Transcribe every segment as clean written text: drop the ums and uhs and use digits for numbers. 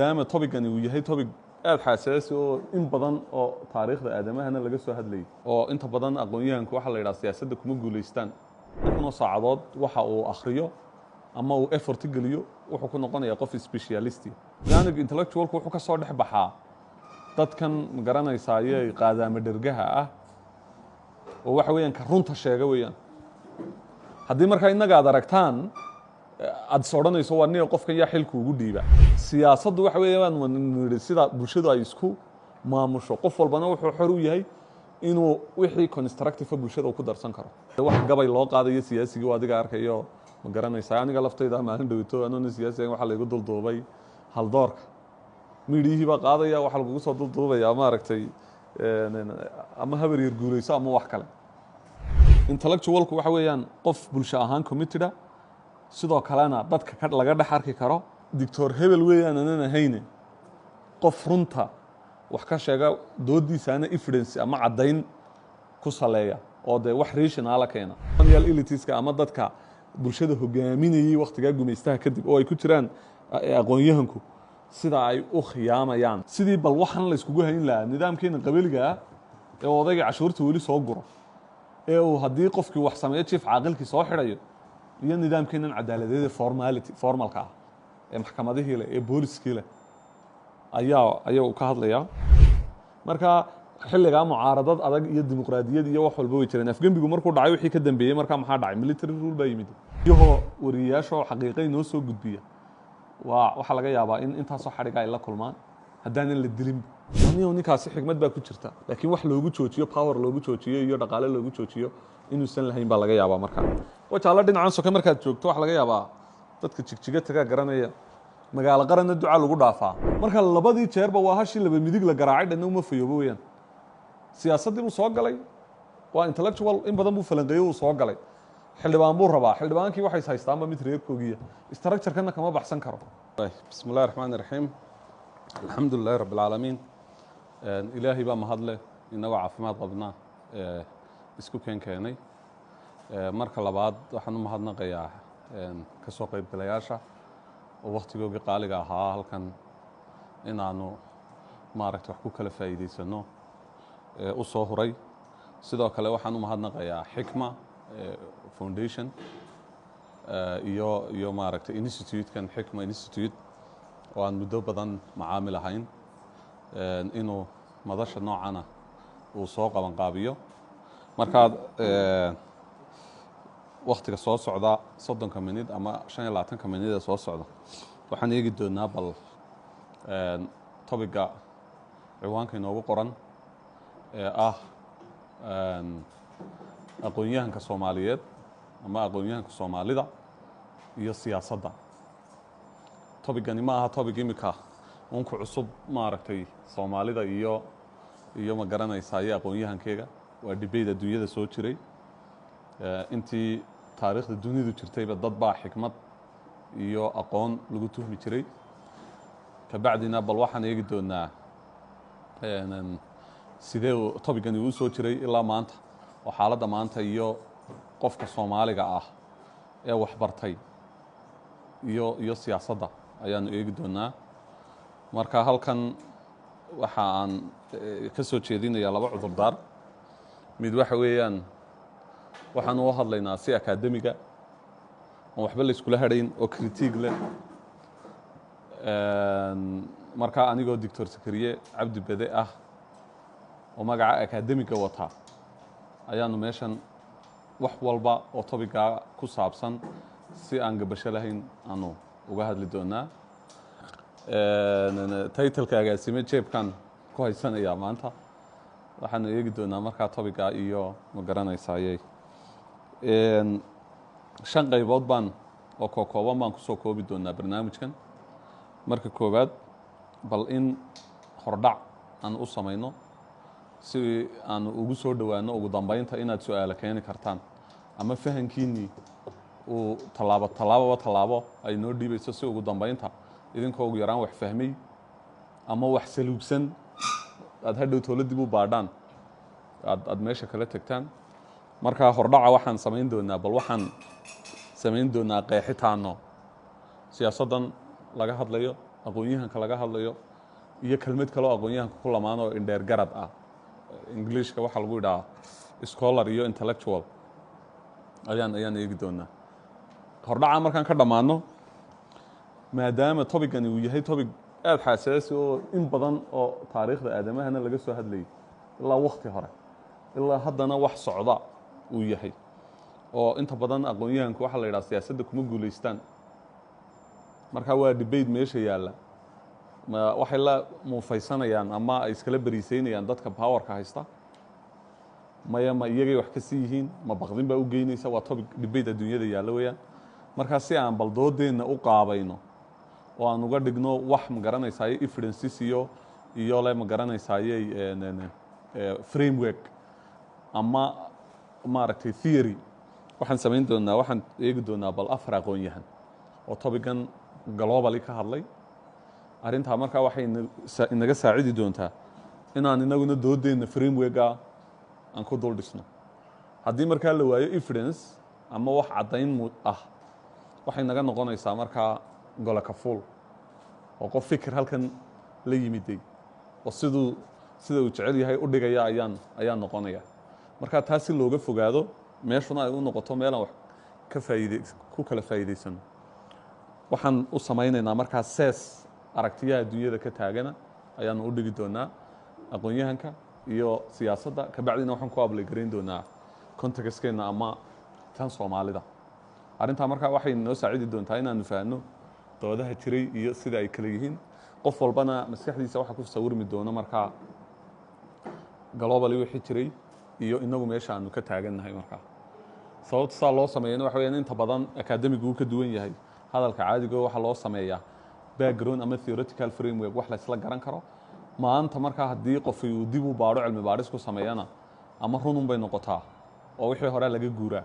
Maadaama tobigani uu yahay tobig aada xasaasi oo in badan oo taariikhda aadamahana laga soo hadlayay, oo inta badan aqoon-yahanku waxaa la yidhaha siyaasadda kuma guulaystaan, kunoo saacadood waxa uu akhriyo ama uu effort geliyo wuxuu ku noqonayaa qof specialist. Organic intellectualku wuxuu ka soo dhex baxaa dadkan, ma garanaysaaye, qaadaama dhergaha ah oo waxa weeyaan ka runta sheega weeyaan. Haddii markaa innaga aad aragtaan aad is odhanayso waa niga qofkan yaa xilku ugu dhiiba siyaasaddu, waxa weeyaan nidhi sida bulshadu ay isku maamusho, qof walbana wuxuu xor u yahay inuu wixii constructive bulshada uu ku darsan karo. Wax gabay loo qaadayo siyaasigii waa adiga arkayo, ma garanaysaa. Aniga laftayda maalin dhowto anoona siyaasi ahayn waxaa laygu dulduubay haldoorka, midhihii baa qaadaya, waxaa lagugu soo dulduubaya, maaragtay, ama habar yar guulayso ama wax kale. Intellectualku waxa weeyaan qof bulsho ahaan committed, sidoo kalena dadka laga dhex arki karo. Doctor hebel weeyaan anan ahayne, qof runta wax ka sheega, doodiisaana evidence ama caddayn ku saleeya oo dee wax rational keena. Elitiska ama dadka bulshada hogaaminayay wakhtigaa gumaystaha kadib oo ay ku jiraan aqoon-yahanku, sida ay u khiyaamayaan, sidii bal waxaan la iskugu hayn lahaa nidaamkeena qabiliga ah ee odayga cashuurta weli soo guro ee uu haddii qofkii wax sameeyo jiif caaqilkii soo xidhayo, iyo nidaamkeenan cadaaladeed ee formality formalka ah ee maxkamadihii leh ee booliskii leh ayaa uu ka hadlayaa. Marka xilligaa mucaaradad adag iyo dimuqraadiyad iyo wax walba way jireen. Afgembigu markuu dhacay wixii ka dambeeyey markaa maxaa dhacay? Military rule baa yimid. Iyahoo wariyayaashoo xaqiiqay noo soo gudbiya waa waxaa laga yaabaa in intaasoo xadhiga ay la kulmaan haddaanan la dilinba. Niyow, ninkaasi xikmad baa ku jirta, laakiin wax loogu joojiyo, power loogu joojiyo iyo dhaqaale loogu joojiyo inuusan lahayn baa laga yaabaa. Markaa wajaalo dhinacan soke markaad joogto, waxaa laga yaabaa dadka Jigjiga tagaa garanaya, magaalo qaranna ducaa lagu dhaafaa. Marka labadii jeerba waa hashii laba midig la garaacay, dhanna uma fayoobo weeyaan. Siyaasaddii buu soo galay, waa intellectual, in badan buu falanqeeyo, uu soo galay, xildhibaan buu rabaa. Xildhibaankii waxay haystaanba mid reerkoogiya, structure-kana kama baxsan karo. Bismi illahi raxmaan iraxiim, alxamdu lilahi rabbi alcaalamiin. Ilaahay baa mahadleh inagoo caafimaad qabna isku keenay. Marka labaad waxaan u mahadnaqayaa ka soo qaybgalayaasha oo wakhtigoogii qaaliga ahaa halkan inaanu, maaragta, wax ku kala faa'iidaysano u soo huray. Sidoo kale waxaan u mahadnaqayaa Xikma Foundation iyo maaragtay institute-kan Xikma Institute oo aan muddo badan macaamil ahayn inuu madasha noocana uu soo qabanqaabiyo. Markaad waktiga soo socda, 30-ka minid ama 25-ka minid ee soo socda, waxaan eegi doonaa bal topic-ga ciwaanka inoogu qoran ee ah aqoon-yahanka Soomaaliyeed ama aqoon-yahanka Soomaalida iyo siyaasadda. Topic-gani ma aha topic imika unku cusub, maaragtay, Soomaalida iyo ma garanaysaa iyo aqoon-yahankeyga. Waa debate adduunyada soo jiray intii taariikhda dunidu jirtayba. Dad baa xikmad iyo aqoon lagu tuhmi jiray. Kabacdina bal waxaan eegi doonaa sidee topic-gani uu soo jiray ilaa maanta oo xaaladda maanta iyo qofka Soomaaliga ah ee waxbartay iyo siyaasadda ayaanu eegi doonaa. Marka halkan waxa aan ka soo jeedinayaa laba cudurdaar. Mid waxa weeyaan waxaan u hadlaynaa si academic-ga oon waxba la iskula hadhayn oo critique leh. Marka anigoo Doctor Sakariye Cabdi Bede ah oo magaca academic-ga wata ayaanu meeshan wax walba oo topic-gaa ku saabsan si aan gabasho lahayn aanu uga hadli doonaa. Title-ka agaasime jeebkan ku haysanayaa. Maanta waxaanu eegi doonaa markaa topic-ga iyo, ma garanaysayey, shan qaybood baan oo kookooban baan kusoo koobi doonaa barnaamijkan. Marka koowaad, bal in hordhac aan u samayno si aanu ugu soo dhowaano ugu dambeynta inaad su-aalo keeni kartaan ama fahankiinnii uu tallaabo tallaababa tallaabo ay noo dhiibayso, si ugu dambeynta idinkoo ugu yaraan wax fahmay ama wax saluugsan aad hadhow toolo dib u baadhaan aad meesha kala tegtaan. Marka hordhaca waxaan samayn doonaa, bal waxaan samayn doonaa qeexitaano siyaasaddan laga hadlayo. Aqoon-yahanka laga hadlayo iyo kelmad kale oo aqoon-yahanka ku lamaan oo indheer garad ah, Englishka waxaa lagu yidhaha scholar iyo intellectual, ayaan eegi doonaa. Hordhaca markaan ka dhammaano, maadaama topicgani uu yahay topic aada xasaasi oo in badan oo taariikhda aadamahana laga soo hadlayay ilaa wakti hore ilaa haddana wax socda uu yahay, oo inta badan aqoon-yahanku waxaa la yidhaha siyaasadda kuma guulaystaan. Marka waa debate meesha yaalla: ma waxay la muufaysanayaan ama ay iskala beriiseynayaan dadka powerka haysta? Maya, ma iyagay wax ka sii yihiin? Ma baqdin baa u geynaysa? Waa topic debate adduunyada yaalla weeyaan. Markaa si aan bal doodeenna u qaabayno oo aan uga dhigno wax, ma garanaysaaye, evidences iyo le, ma garanaysaaye, framework ama maaragtay theory, waxaan samayn doonaa, waxaan eegi doonaa bal afar aqoon-yahan oo topican globally ka hadlay arrintaa. Markaa waxay inaga saacidi doontaa inaan inaguna doodeenna frameworka aan ku dul dhisno. Haddii markaa la waayo evidence ama wax caddayn ah, waxay naga noqonaysaa markaa gole kafuul oo qof fikir halkan la yimiday oo sida uu jecel yahay u dhigaya ayaan noqonaya. Marka taas si looga fogaado, meeshuna ay u noqoto meelaan wax ka faa'iide ku kala faa'iidaysano, waxaan u samaynaynaa markaa sees aragtiyaha adduunyada ka taagana ayaanu u dhigi doonaa aqoon-yahanka iyo siyaasadda. Kabacdina waxaan ku apply garayn doonaa contextkeenna ama tan Soomaalida. Arrintaa markaa waxay noo saacidi doontaa inaanu fahanno doodaha jiray iyo sida ay kala yihiin. Qof walbana maskaxdiisa waxa ku sawirmi doono markaa globally wixii jiray iyo inagu meesha aanu ka taagannahay. Markaa sababta saa loo sameeyana waxa weyaan, inta badan academic uu ka duwan yahay hadalka caadigo, waxaa loo sameeyaa background ama theoretical framework, wax la isla garan karo. Maanta markaa haddii qofi uu dib u baadho, cilmi baadhis ku sameeyana, ama runun bay noqotaa oo wixii hore laga guuraa,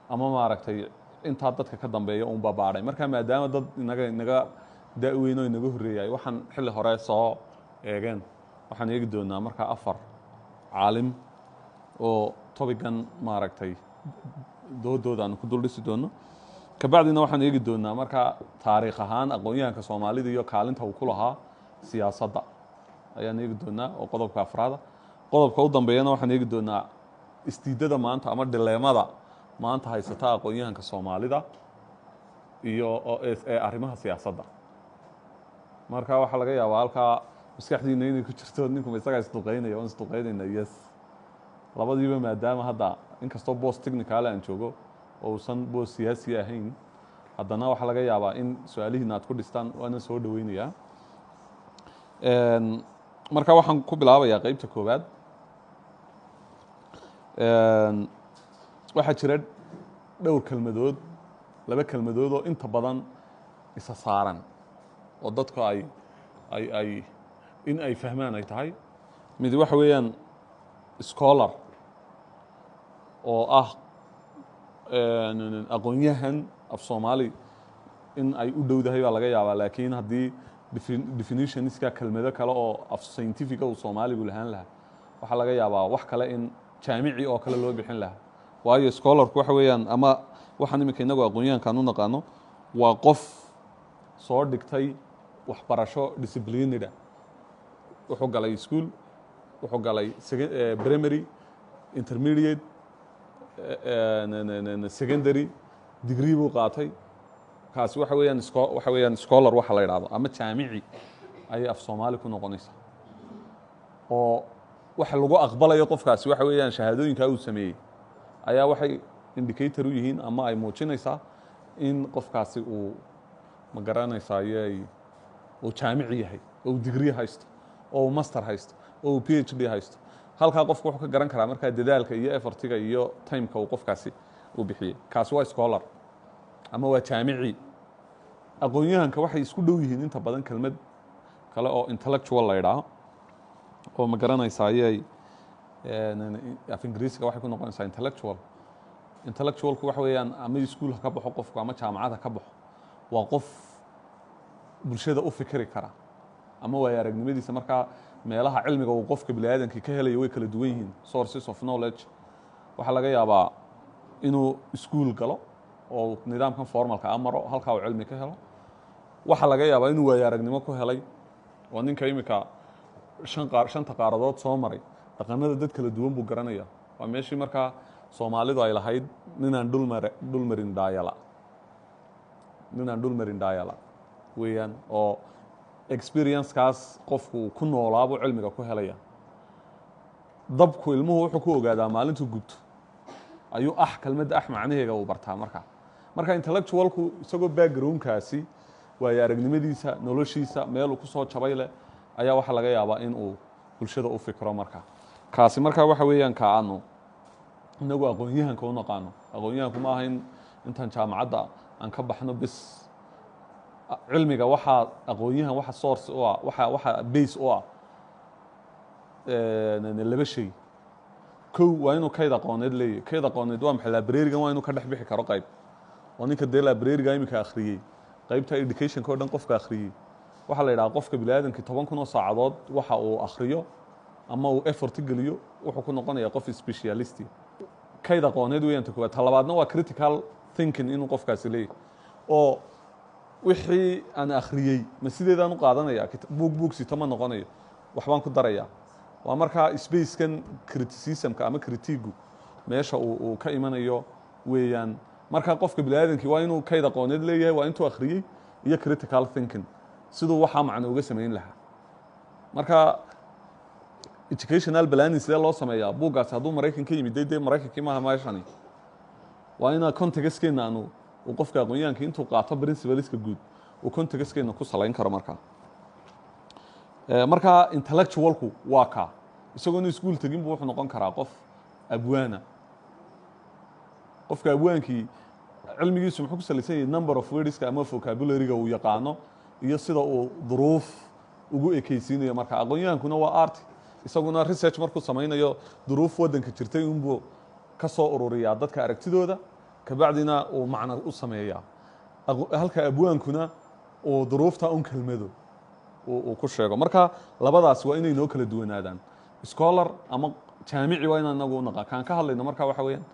ama maaragtay intaa dadka ka dambeeya unbaa baadhay. Marka maadaama dad inaga da-weyn oo inaga horreeyay waxaan xilli hore soo eegeen, waxaan eegi doonaa markaa afar caalim oo topican maaragtay doodooda aanu ku dul dhisi doono. Kabacdina waxaan eegi doonaa markaa taariikh ahaan aqoon-yahanka Soomaalida iyo kaalinta uu ku lahaa siyaasadda ayaan eegi doonaa, oo qodobka afraada. Qodobka u dambeeyana waxaan eegi doonaa isdiidada maanta ama dilemmada maanta haysata aqoon-yahanka Soomaalida iyo ee arrimaha siyaasadda. Marka waxaa laga yaabaa halkaa maskaxdiina inay ku jirto, ninkuma isagaa isduqeynaya? Waan isduqeynayna, yes, labadiiba, maadaama hadda inkastoo boos technical aan joogo oo uusan boos siyaasi ahayn, haddana waxaa laga yaabaa in su-aalihiina aad ku dhistaan, waana soo dhaweynayaa. Marka waxaan ku bilaabayaa qeybta koowaad. Waxaa jira dhowr kelmadood, laba kelmadood oo inta badan isa saaran oo dadku ay in ay fahmaan ay tahay. Mid waxa weeyaan scholar, oo ah aqoon-yahan. Af Soomaali in ay u dhowdahay baa laga yaabaa, laakiin haddii definitionska kelmado kale oo af scientifica uu Soomaaligu lahaan lahaa, waxaa laga yaabaa wax kale in jaamici oo kale loo bixin lahaa. Waayo, scholarku waxa weeyaan, ama waxaan iminka inagu aqoon-yahankaan u naqaano, waa qof soo dhigtay waxbarasho disciplinary. Wuxuu galay school, wuxuu galay primary, intermediate, secondary, degree buu qaatay. Kaasi waxa weeyaan scholar waxa la yidhahdo, ama jaamici ayay af Soomaali ku noqonaysaa. Oo waxa lagu aqbalayo qofkaasi waxa weeyaan shahaadooyinkaa uu sameeyey ayaa waxay indicator u yihiin ama ay muujinaysaa in qofkaasi uu, ma garanaysaaye, uu jaamici yahay, oo uu degree haysto, oo uu master haysto, oo uu PhD haysto. Halkaa qofku wuxuu ka garan karaa markaa dadaalka iyo effortiga iyo timeka uu qofkaasi uu bixiyey. Kaasi waa scholar ama waa jaamici. Aqoon-yahanka waxay isku dhow yihiin inta badan kelmad kale oo intellectual la yidhaaho, oo, ma garanaysaaye, af Ingiriisiga waxay ku noqonaysaa intellectual. Intellectualku waxa weeyaan, ama iskuul ha ka baxo qofku ama jaamacad ha ka baxo, waa qof bulshada u fikiri kara ama waayo aragnimadiisa. Markaa meelaha cilmiga uu qofka bini aadamkii ka helayo way kala duwan yihiin, sources of knowledge. Waxaa laga yaabaa inuu iskuul galo oo nidaamkan formalka a maro, halkaa uu cilmi ka helo. Waxaa laga yaabaa inuu waayo aragnimo ku helay oo ninka imika shanta qaaradood soo maray, dhaqanada dad kala duwan buu garanaya. Waa meeshii markaa Soomaalidu ay lahayd ninaan dhulmarin dhaayala, ninaan dhulmarin dhaayala weeyaan, oo experience-kaas qofku uu ku noolaabuu cilmiga ku helaya. Dabku ilmuhu wuxuu ku ogaadaa maalintuu gubto ayuu kelmadda macnaheega uu bartaa. Marka intellectualku isagoo backgroundkaasi, waayo aragnimadiisa, noloshiisa meeluu kusoo jabay leh, ayaa waxaa laga yaabaa in uu bulshada u fikro. Marka kaasi markaa waxa weeyaan ka aanu inagu aqoon-yahanka u naqaano. Aqoon-yahanku ma aha in intaan jaamacadda aan ka baxno bis cilmiga. Waxaa aqoon-yahan waxa source u ah, waxa base u ah laba shay. Kow, waa inuu kayd aqooneed leeyahy. Kayd aqooneed waa maxay? Library-gan waa inuu ka dhex bixi karo qayb, oo ninka dee library-ga iminka akhriyey, qaybta educationka o dhan qofka akhriyey, waxaa la yidhaha qofka bini aadamkii 10,000 oo saacadood waxa uu akhriyo ama uu effort geliyo, wuxuu ku noqonaya qof specialist. Kayd aqooneed weeyaan ta koowaad. Ta labaadna waa critical thinking inuu qofkaasi leeyahy, oo wixii aan akhriyey ma sideedaan u qaadanaya, buug sito ma noqonayo, waxbaan ku darayaa. Waa markaa spacekan criticismka ama critigu meesha uu ka imanayo weeyaan. Marka qofka bini aadamkii waa inuu kayd aqooneed leeyahay, waa intuu akhriyey, iyo critical thinking, siduu waxaa macno uga samayn lahaa. Marka educational planning sidee loo sameeyaa? Buuggaasi hadduu Maraykan ka yimid, dee Maraykankii maaha meeshani. Waa inaa contextkeena aanu uu qofka aqoonyahanka intuu qaato principleska guud uu contextkeena ku salayn karo. Marka intellectualku waa kaa isagoona iskuul tegin buu wuxuu noqon karaa qof abwaana. Qofka abwaankii cilmigiisu muxuu ku salaysan yahay? Number of wordska ama vocabulary-ga uu yaqaano iyo sida uu duruuf ugu ekeysiinayo. Marka aqoon-yahankuna waa art, isaguna research markuu samaynayo duruuf waddanka jirtay unbuu ka soo ururiyaa dadka aragtidooda, kabacdina uu macno u sameeyaa, halka abwaankuna uu duruufta un kelmado uu ku sheego. Marka labadaas waa inay noo kala duwanaadaan. Scholar ama jaamici waa inaan inagu u naqaan kaan ka hadlayno. Marka waxa weeyaan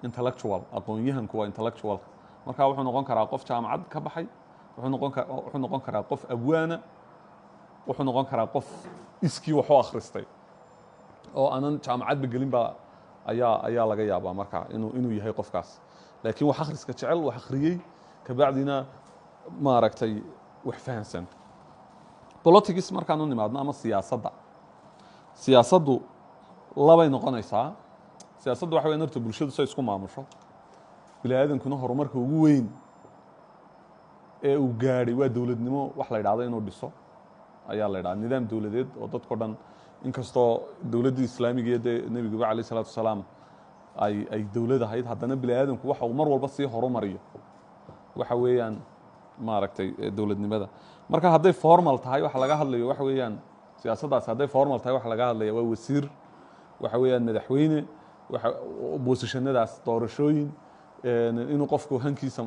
intellectual, aqoon-yahanku waa intellectual. Marka wuxuu noqon karaa qof jaamacad ka baxay, wuxuu noqon karaa qof abwaana, wuxuu noqon karaa qof iskii wax u akhristay oo aanan jaamacadba gelin ba ayaa laga yaabaa marka inuu yahay qofkaas, laakiin wax akhriska jecel, wax akhriyey, kabacdina maaragtay wax fahansan. Politics markaan u nimaadno ama siyaasadda, siyaasaddu labay noqonaysaa. Siyaasaddu waxa weyan horta bulshadu say isku maamusho. Bini aadankuna horumarka ugu weyn ee uu gaadhay waa dowladnimo. Wax la idhahdo inuu dhiso ayaa la idhaha nidaam dowladeed oo dadko dhan, inkastoo dowladdii islaamiga iyo dee nebiguba alayh isalaatu wasalaam ay dowlad ahayd, haddana bini aadamku waxa uu mar walba sii horumariyo waxa weeyaan maaragtay dowladnimada. Marka hadday formal tahay, waxa laga hadlayo waxa weeyaan siyaasaddaasi hadday formal tahay, waxa laga hadlaya waa wasiir, waxa weeyaan madaxweyne, waxa positionadaas, doorashooyin, inuu qofku hankiisa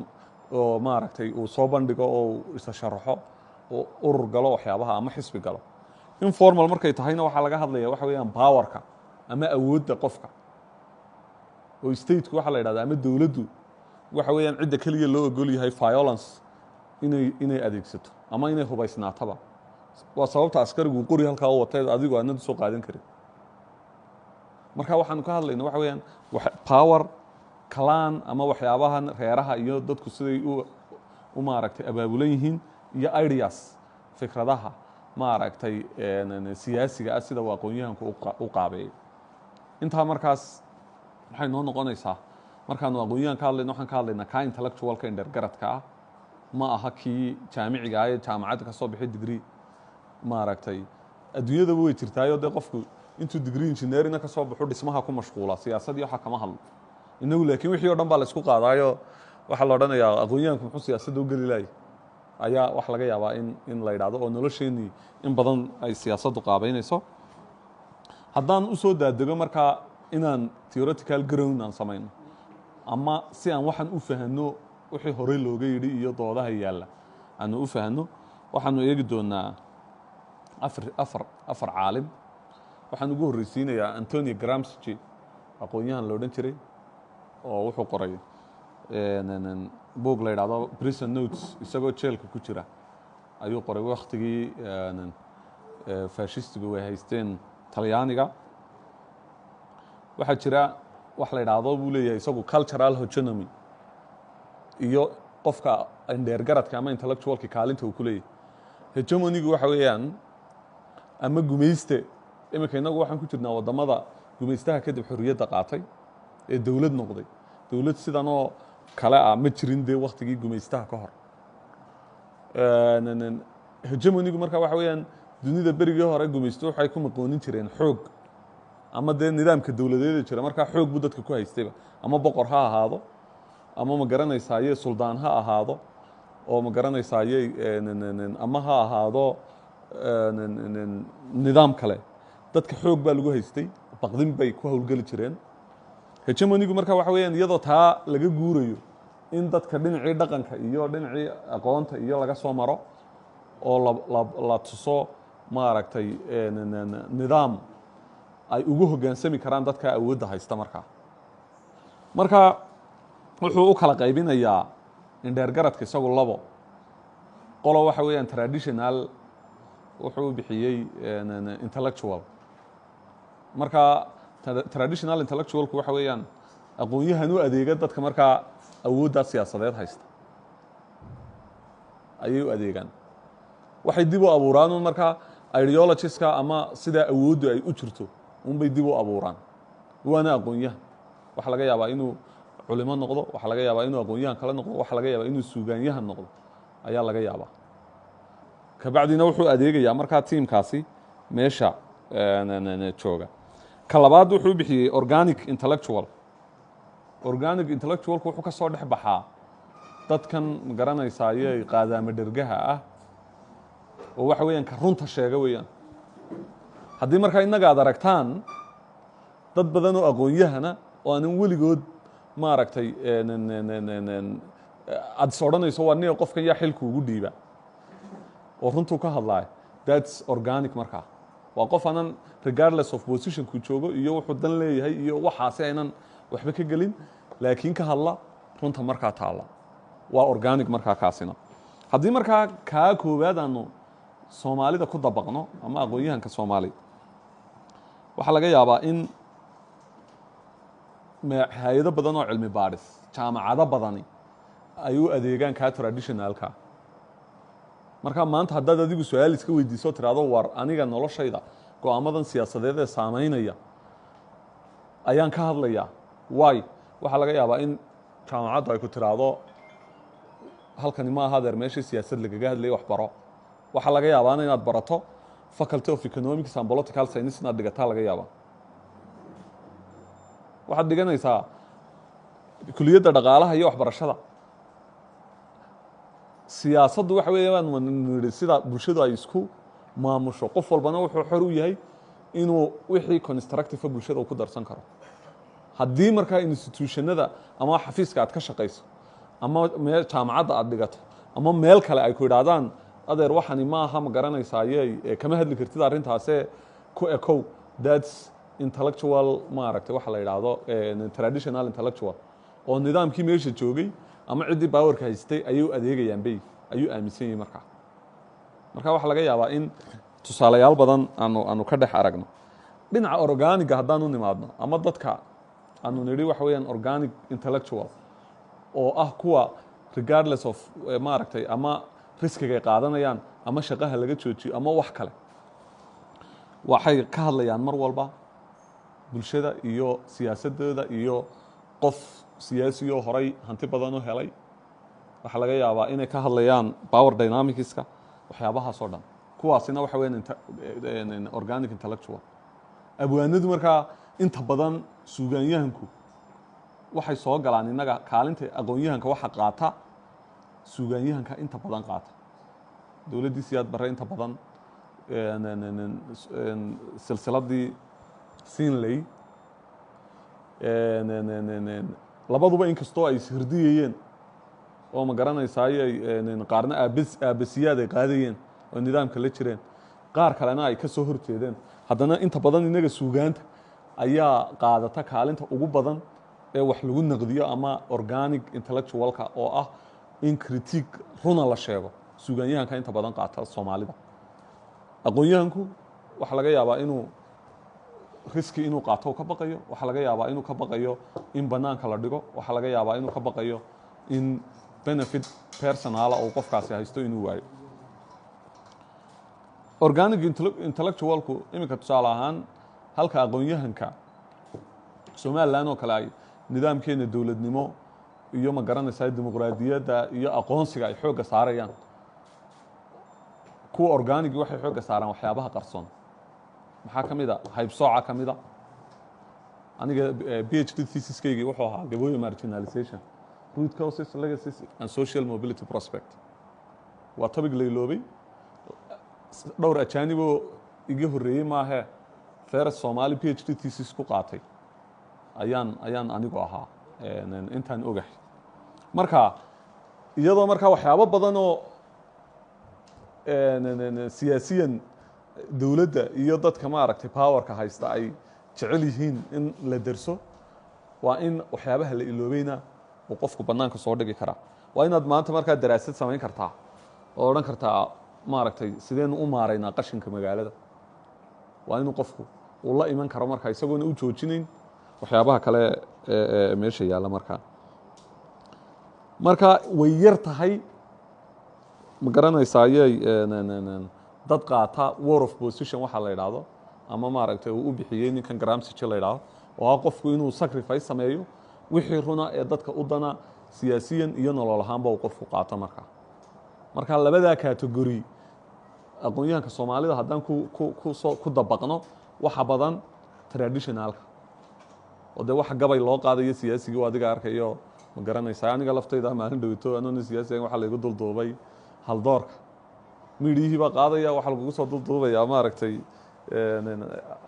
oo maaragtay uu soo bandhigo oo uu isa sharaxo oo urur galo, waxyaabaha ama xisbi galo. Informal markay tahayna, waxaa laga hadlaya waxa weeyaan powerka ama awoodda qofka, oo stateku waxaa la yidhahdaa ama dowladdu waxa weeyaan cidda keliya loo ogol yahay violence inay adeegsato ama inay hubaysnaataba. Waa sababta askarigu qori halkaa u watay, adigu aanad usoo qaadan karin. Marka waxaanu ka hadlayna waxa weeyaan power, clan ama waxyaabahan reeraha iyo dadku siday u maaragtay abaabulan yihiin, iyo ideas, fikradaha maaragtay siyaasiga ah, sida uu aqoon-yahanku u qaabeeyo. Intaa markaas waxay noo noqonaysaa, markaanu aqoon-yahan ka hadlayno, waxaan ka hadlaynaa kaa intellectualka, indhergaradka ah. Ma aha kii jaamiciga ah ee jaamacadda ka soo bixay degree. Maaragtay adduunyadaba way jirtaayo dee qofku intuu degree engineeringna ka soo baxo dhismaha ku mashquula, siyaasadii waxa kama hadlo. Inagu laakiin wixii o dhan baa la isku qaadaayo, waxaa la odhanayaa aqoon-yahanku muxuu siyaasadda u geli laayay, ayaa wax laga yaabaa in la yidhahdo, oo nolosheenii in badan ay siyaasaddu qaabeynayso. Haddaan usoo daadego markaa inaan theoretical ground aan samayno ama si aan waxaan u fahanno, wixii horey looga yidhi iyo doodaha yaalla aanu u fahanno, waxaanu eegi doonaa afar caalim. Waxaan ugu horreysiinayaa Antonio Gramsci, aqoon-yahan la odhan jiray, oo wuxuu qoray buug la yidhahdo Prison Notes, isagoo jeelka ku jira. Ayuu qoray waktigii fashistigu ay haysteen Talyaaniga. Waxaa jira wax la idhaahdo, buu leeyahay isagu, cultural hegemony iyo qofka indheergaradka ama intellectualka kaalinta uu ku leeyahay. Hegemonygu waxa weeyaan ama gumayste. Iminka innagu waxaan ku jirnaa waddamada gumaystaha kadib xorriyadda qaatay ee dowlad noqday. Dowlad sidanoo kale ah ma jirin dee waktigii gumaystaha ka hor. Hegemonygu marka waxa weeyaan, dunida berigii hore gumaysto waxay ku maqoonin jireen xoog ama dee nidaamka dowladeeda jira. Markaa xoog buu dadka ku haystayba, ama boqor ha ahaado ama, ma garanaysaaye, suldaan ha ahaado oo, ma garanaysaaye, ama ha ahaado nidaam kale. Dadka xoog baa lagu haystay, baqdin bay ku howlgeli jireen. Hegemonygu marka waxa weeyaan, iyadoo taa laga guurayo, in dadka dhinacii dhaqanka iyo dhinacii aqoonta iyo laga soo maro oo la tuso, maaragtay, nidaam ay ugu hoggaansami karaan dadka awoodda haysta. Marka wuxuu u kala qaybinayaa indheergaradka isagu labo qolo. Waxa weeyaan traditional, wuxuu u bixiyey intellectual. Marka traditional intellectualku waxa weeyaan aqoon-yahan u adeega dadka markaa awooddaa siyaasadeed haysta ayay u adeegaan. Waxay dib u abuuraan un markaa ideologieska ama sidaa awooddu ay u jirto unbay dib u abuuraan. Waana aqoon-yahan. Waxaa laga yaabaa inuu culimo noqdo, waxaa laga yaabaa inuu aqoon-yahan kale noqdo, waxaa laga yaabaa inuu suugaanyahan noqdo ayaa laga yaabaa. Kabacdina wuxuu adeegayaa markaa tiimkaasi meesha jooga. Ka labaad wuxuu bixiyey organic intellectual. Organic intellectualku wuxuu ka soo dhex baxaa dadkan, magaranaysaayey, qaadaama dhergaha ah oo waxa weeyaan ka runta sheega weeyaan. Haddii markaa innaga aad aragtaan dad badan oo aqoon-yahana oo aanan weligood, maaragtay, aad is odhanayso, "Waa niga qofkan yaa xilku ugu dhiiba oo runtuu ka hadlaaya?" That's organic. Markaa waa qof aanan regardless of positionku joogo iyo wuxuu dan leeyahay iyo waxaasi aynan waxba ka gelin, laakiin ka hadla runta markaa taalla. Waa organic. Markaa kaasina, haddii markaa kaa koowaad aanu Soomaalida ku dabaqno ama aqoon-yahanka Soomaali, waxaa laga yaabaa in hay-ado badan oo cilmi baadhis, jaamacado badani ay u adeegaan kaa traditionalka. Marka maanta haddaad adigu su-aal iska weydiiso, tiraahdo, "War aniga noloshayda go-aamadan siyaasadeed ee saameynaya ayaan ka hadlayaa," waay, waxaa laga yaabaa in jaamacaddu ay ku tiraahdo, "Halkani ma aha, adeer, meeshii siyaasad lagaga hadlayay, wax baro." Waxaa laga yaabaana inaad barato Faculty of Economics and Political Science inaad dhigataa laga yaabaa. Waxaad dhiganaysaa kuliyadda dhaqaalaha iyo waxbarashada. Siyaasaddu waxa weeyaan, nidhi, sida bulshadu ay isku maamusho. Qof walbana wuxuu xor u yahay inuu wixii constructive bulshada uu ku darsan karo. Haddii markaa institutionada ama xafiiska aad ka shaqayso ama meel jaamacadda aad dhigato ama meel kale ay ku idhaahdaan, "Adeer, waxani maaha, ma garanaysaaye, kama hadli kartid arrintaasee ku ekow," that's intellectual, maaragtay, waxa la yidhaahdo traditional intellectual oo nidaamkii meesha joogay ama ciddii powerka haystay ayay u adeegayaan bay ayuu aaminsan yahay. Marka waxaa laga yaabaa in tusaalayaal badan aanu ka dhex aragno. Dhinaca organiga haddaanu nimaadno ama dadka aanu nidhi waxa weeyaan organic intellectual oo ah kuwa regardless of maaragtay, ama riskigay qaadanayaan ama shaqaha laga joojiyo ama wax kale, waxay ka hadlayaan mar walba bulshada iyo siyaasadooda. Iyo qof siyaasiyoo horay hanti badan u helay, waxaa laga yaabaa inay ka hadlayaan power dynamicska, waxyaabahaas oo dhan. Kuwaasina waxa weeyaan organic intellectual. Abwaanadu markaa inta badan, suugaanyahanku waxay soo galaan innaga kaalinta aqoon-yahanka. Waxa qaata suugaanyahanka inta badan qaata. Dowladdii Siyaad Barre inta badan silsiladii Siinley, labaduba inkastoo ay ishirdiyayeen oo, ma garanaysaaye, qaarna aabes aabasiyaad ay qaadayeen oo nidaamka la jireen, qaar kalena ay ka soo horjeedeen, haddana inta badan inaga suugaanta ayaa qaadata kaalinta ugu badan ee wax lagu naqdiyo ama organic intellectualka oo ah in critique runa la sheego. Suugaanyahanka inta badan qaata Soomaalida. Aqoon-yahanku waxaa laga yaabaa inuu risk inuu qaato uu ka baqayo, waxaa laga yaabaa inuu ka baqayo in banaanka la dhigo, waxaa laga yaabaa inuu ka baqayo in benefit personal ah uu qofkaasi haysto inuu waayo. Organic intellectualku iminka, tusaale ahaan, halka aqoon-yahanka Somaliland oo kale ay nidaamkeena dowladnimo iyo, ma garanaysaa, dimuqraadiyadda iyo aqoonsiga ay xoogga saarayaan, kuwa organigi waxay xoogga saaraan waxyaabaha qarsoon. Maxaa ka mid a? Haybsooca ka mid a. Aniga PhD thesiskaygii wuxuu ahaa Gabooyo marginalization: root causes, legacies and social mobility prospect. Waa topic la iloobay. Dhowr ajaaniboo iga horreeyey maahee, first Soomaali PhD thesis ku qaatay ayaan anigu ahaa intaan ogahay. Marka iyadoo markaa waxyaabo badan oo siyaasiyan dowladda iyo dadka, maaragtay, powerka haysta ay jecel yihiin in la derso, waa in waxyaabaha la iloobayna uu qofku bannaanka soo dhigi karaa. Waa inaad maanta markaa daraasad samayn kartaa oo odhan kartaa, maaragtay, sideenu u maaraynaa qashinka magaalada. Waa inuu qofku uu la iman karo markaa, isagoona u joojinayn waxyaabaha kale ee meesha yaalla. Marka way yar tahay, ma garanaysaa, ayay dad qaata war of position waxaa la idhaahdo, ama, maaragtay, uu u bixiyey ninkan Gramsci la idhaahdo, oo ah qofku inuu sacrifice sameeyo, wixii runa ee dadka u dana siyaasiyan iyo nolol ahaanba uu qofku qaato. Marka labadaa category aqoon-yahanka Soomaalida haddaan ku soo ku dabaqno, waxa badan traditionalka oo dee waxa gabay loo qaadayo siyaasigii oo adiga arkayo, ma garanaysaa. Aniga laftayda maalin dhowto anoona siyaasi ahayn waxaa laygu dulduubay haldoorka midhiyihii baa qaadaya, waxaa lagugu soo dulduubayaa, maaragtay,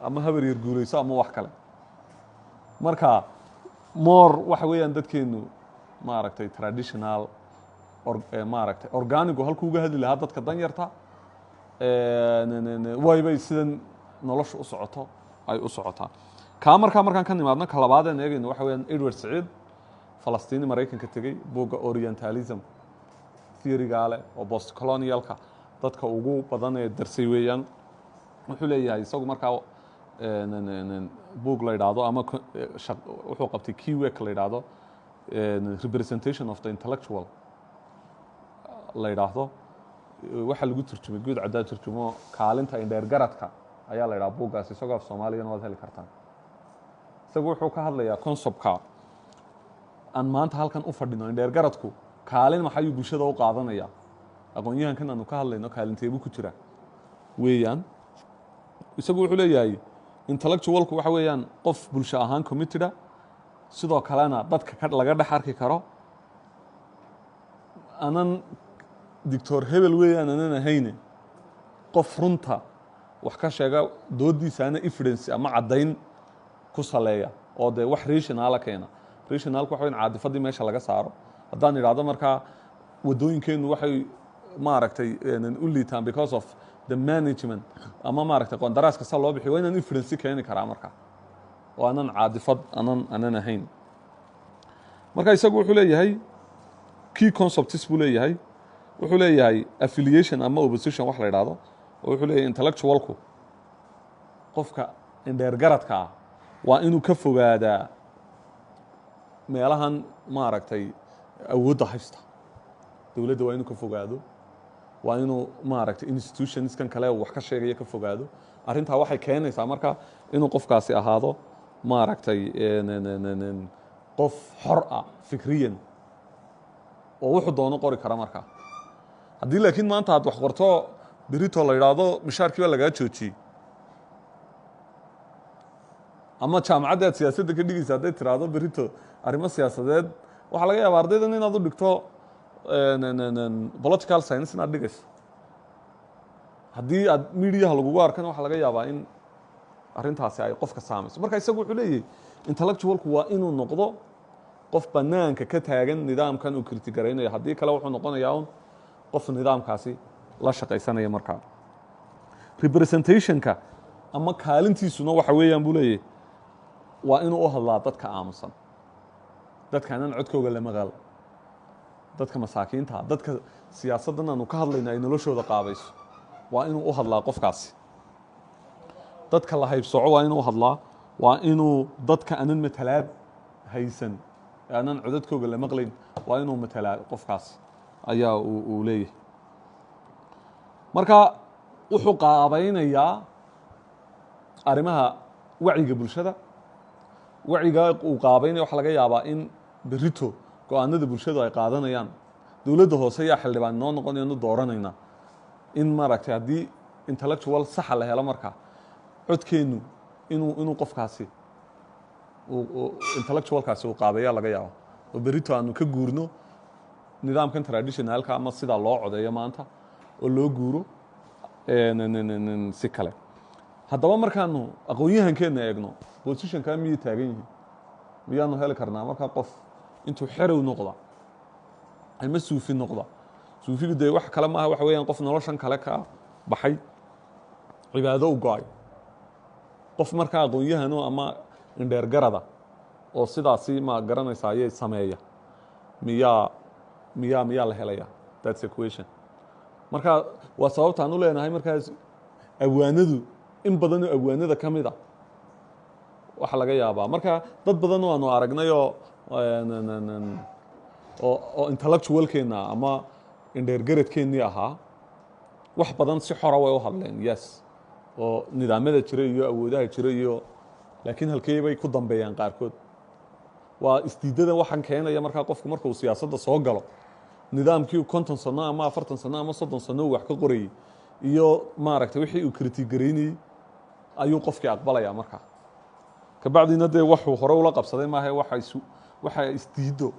ama habar yar guulayso ama wax kale. Marka more waxa weeyaan dadkeenu, maaragtay, traditional, maaragtay, organigu halkuu uga hadli lahaa dadka danyarta waybay sidan nolosha u socoto ay u socotaa. Kaa markaa markaan ka nimaadno, ka labaadeen eegayno waxa weeyaan Edward Saciid, Falastiini Maraykanka tegey, buugga Orientalism theorygaa leh oo post colonialka dadka ugu badan ee darsay weeyaan. Wuxuu leeyahay isagu markaa buug la yidhaahdo ama wuxuu qabtay key work la yidhaahdo Representation of the Intellectual la yidhaahdo. Waxaa lagu turjumay guud caddaa turjumo, Kaalinta Indheer Garadka ayaa la yidhaha buuggaas. Isagoo af Soomaaligana waad heli kartaan. Isagu wuxuu ka hadlayaa conceptka aan maanta halkan u fadhino: indheer garadku kaalin maxayuu bulshada u qaadanaya, aqoon-yahankan aanu ka hadlayno kaalinteebuu ku jira weeyaan. Isagu wuxuu leeyahay intellectualku waxa weeyaan qof bulsho ahaan committed ah, sidoo kalena dadka laga dhex arki karo, anan doctor hebel weeyaan anan ahayne, qof runta wax ka sheega, doodiisaana evidence ama caddayn ku saleeya, oo dee wax rationala keena. Rationalku waxa weyn caadifadii meesha laga saaro. Haddaan idhaahdo markaa waddooyinkeennu waxay, maaragtay, u liitaan because of the management ama, maaragtay, qondaraaska sa loo bixiyo, waa inaan evidence keeni karaa marka, oo aanan caadifad anan ahayn. Marka isagu wuxuu leeyahay key concepts buu leeyahay. Wuxuu leeyahay affiliation ama opposition wax la idhaahdo, oo wuxuu leeyahay intellectualku, qofka indheer garadka ah, waa inuu ka fogaadaa meelahan, maaragtay, awoodda haysta. Dowladda waa inuu ka fogaado, waa inuu, maaragtay, institutionskan kale wax ka sheegaya ka fogaado. Arrintaa waxay keenaysaa marka inuu qofkaasi ahaado, maaragtay, qof xor ah fikriyan oo wuxuu doono qori kara. Markaa haddii laakiin maanta aad wax qorto, berito la yidhaahdo mishaarkii baa lagaa joojiyey, ama jaamacadda aad siyaasadda ka dhigaysa hadday tiraahdo berito arrimo siyaasadeed, waxaa laga yaaba ardaydan inaad u dhigto political science inaad dhigayso. Haddii aad mediaha lagugu arkana, waxaa laga yaabaa in arrintaasi ay qofka saamayso. Marka isagu wuxuu leeyahay intellectualku waa inuu noqdo qof banaanka ka taagan nidaamkan uu critique garaynayo. Haddii kale wuxuu noqonayaa un qof nidaamkaasi la shaqaysanaya. Markaa representationka ama kaalintiisuna waxa weeyaan, buu leeyahay, waa inuu u hadlaa dadka aamusan, dadkaanan codkooga la maqal. Dadka masaakiinta, dadka siyaasaddan aanu ka hadlayna ay noloshooda qaabayso, waa inuu u hadlaa qofkaasi. Dadka la haybsoco waa inuu hadlaa, waa inuu dadka aanan matalaad haysan, aanan codadkooga la maqlayn, waa inuu matalaa qofkaasi ayaa uu leeyahay. Marka wuxuu qaabaynayaa arrimaha wacyiga bulshada. Wacyiga uu qaabaynaya waxaa laga yaabaa in berito go-aanada bulshadu ay qaadanayaan, dowladda hoose yaa xildhibaan inoo noqonayanu dooranayna, in maaragtay haddii intellectual saxa la helo, marka codkeennu inuu qofkaasi intellectualkaasi uu qaabeeya laga yaabo, oo berito aanu ka guurno nidaamkan traditionalka ama sidaa loo codeeyo maanta oo loo guuro si kale. Haddaba markaanu aqoon-yahankeenna eegno, positionkaa miyay taagan yihiin? Miyaanu heli karnaa markaa qof intuu xerow noqda ama suufi noqda? Suufigu dee wax kale maaha, waxa weeyaan qof noloshan kale ka baxay, cibaado u go-ay. Qof markaa aqoon-yahano ama indheergarada oo sidaasi, ma garanaysaa, ayay sameeya, miyaa la helaya? That's a question. Marka waa sababtaan u leenahay markaas abwaanadu, in badanoo abwaanada ka mid a waxaa laga yaabaa marka dad badan oo aanu aragnayoo oo intellectualkeenna ama indheergaradkeennii ahaa, wax badan si xora way u hadleen, yes, oo nidaamyada jira iyo awoodaha jira iyo, laakiin halkee bay ku dambeeyaan qaarkood? Waa isdiidadan waxaan keenaya. Markaa qofku marka uu siyaasadda soo galo, nidaamkii 50 sano ama 40 sano ama 30 sano uu wax ka qorayey iyo maaragtay wixii uu critique garaynayey ayuu qofkii aqbalayaa. Markaa kabacdina dee waxuu hore ula qabsaday maaha, waxa isdiiddo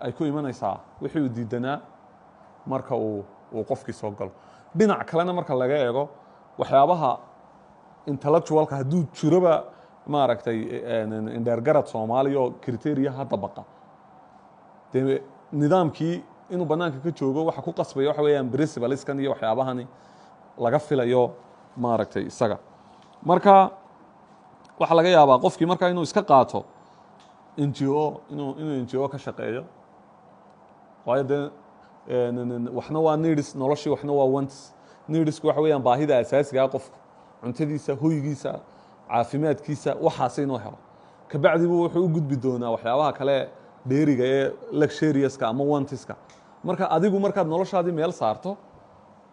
ay ku imanaysaa wixii uu diidanaa marka uu qofkii soo galo. Dhinac kalena marka laga eego, waxyaabaha intellectualka hadduu jiroba, maaragtay, indheergarad Soomaaliya oo criteria hadda baqa, dee nidaamkii inuu banaanka ka joogo waxa ku qasbaya waxa weeyaan principalskan iyo waxyaabahani laga filayo, maaragtay, isaga. Marka waxaa laga yaabaa qofkii markaa inuu iska qaato NGO, inuu NGO ka shaqeeyo, waayo dee waxna waa needs noloshii, waxna waa wants. Needsku waxa weeyaan baahida asaasiga ah qofku, cuntadiisa, hoygiisa, caafimaadkiisa, waxaas inuu helo. Kabacdibu wuxuu u gudbi doonaa waxyaabaha kale dheeriga ee luxuriouska ama wantska. Marka adigu markaad noloshaadii meel saarto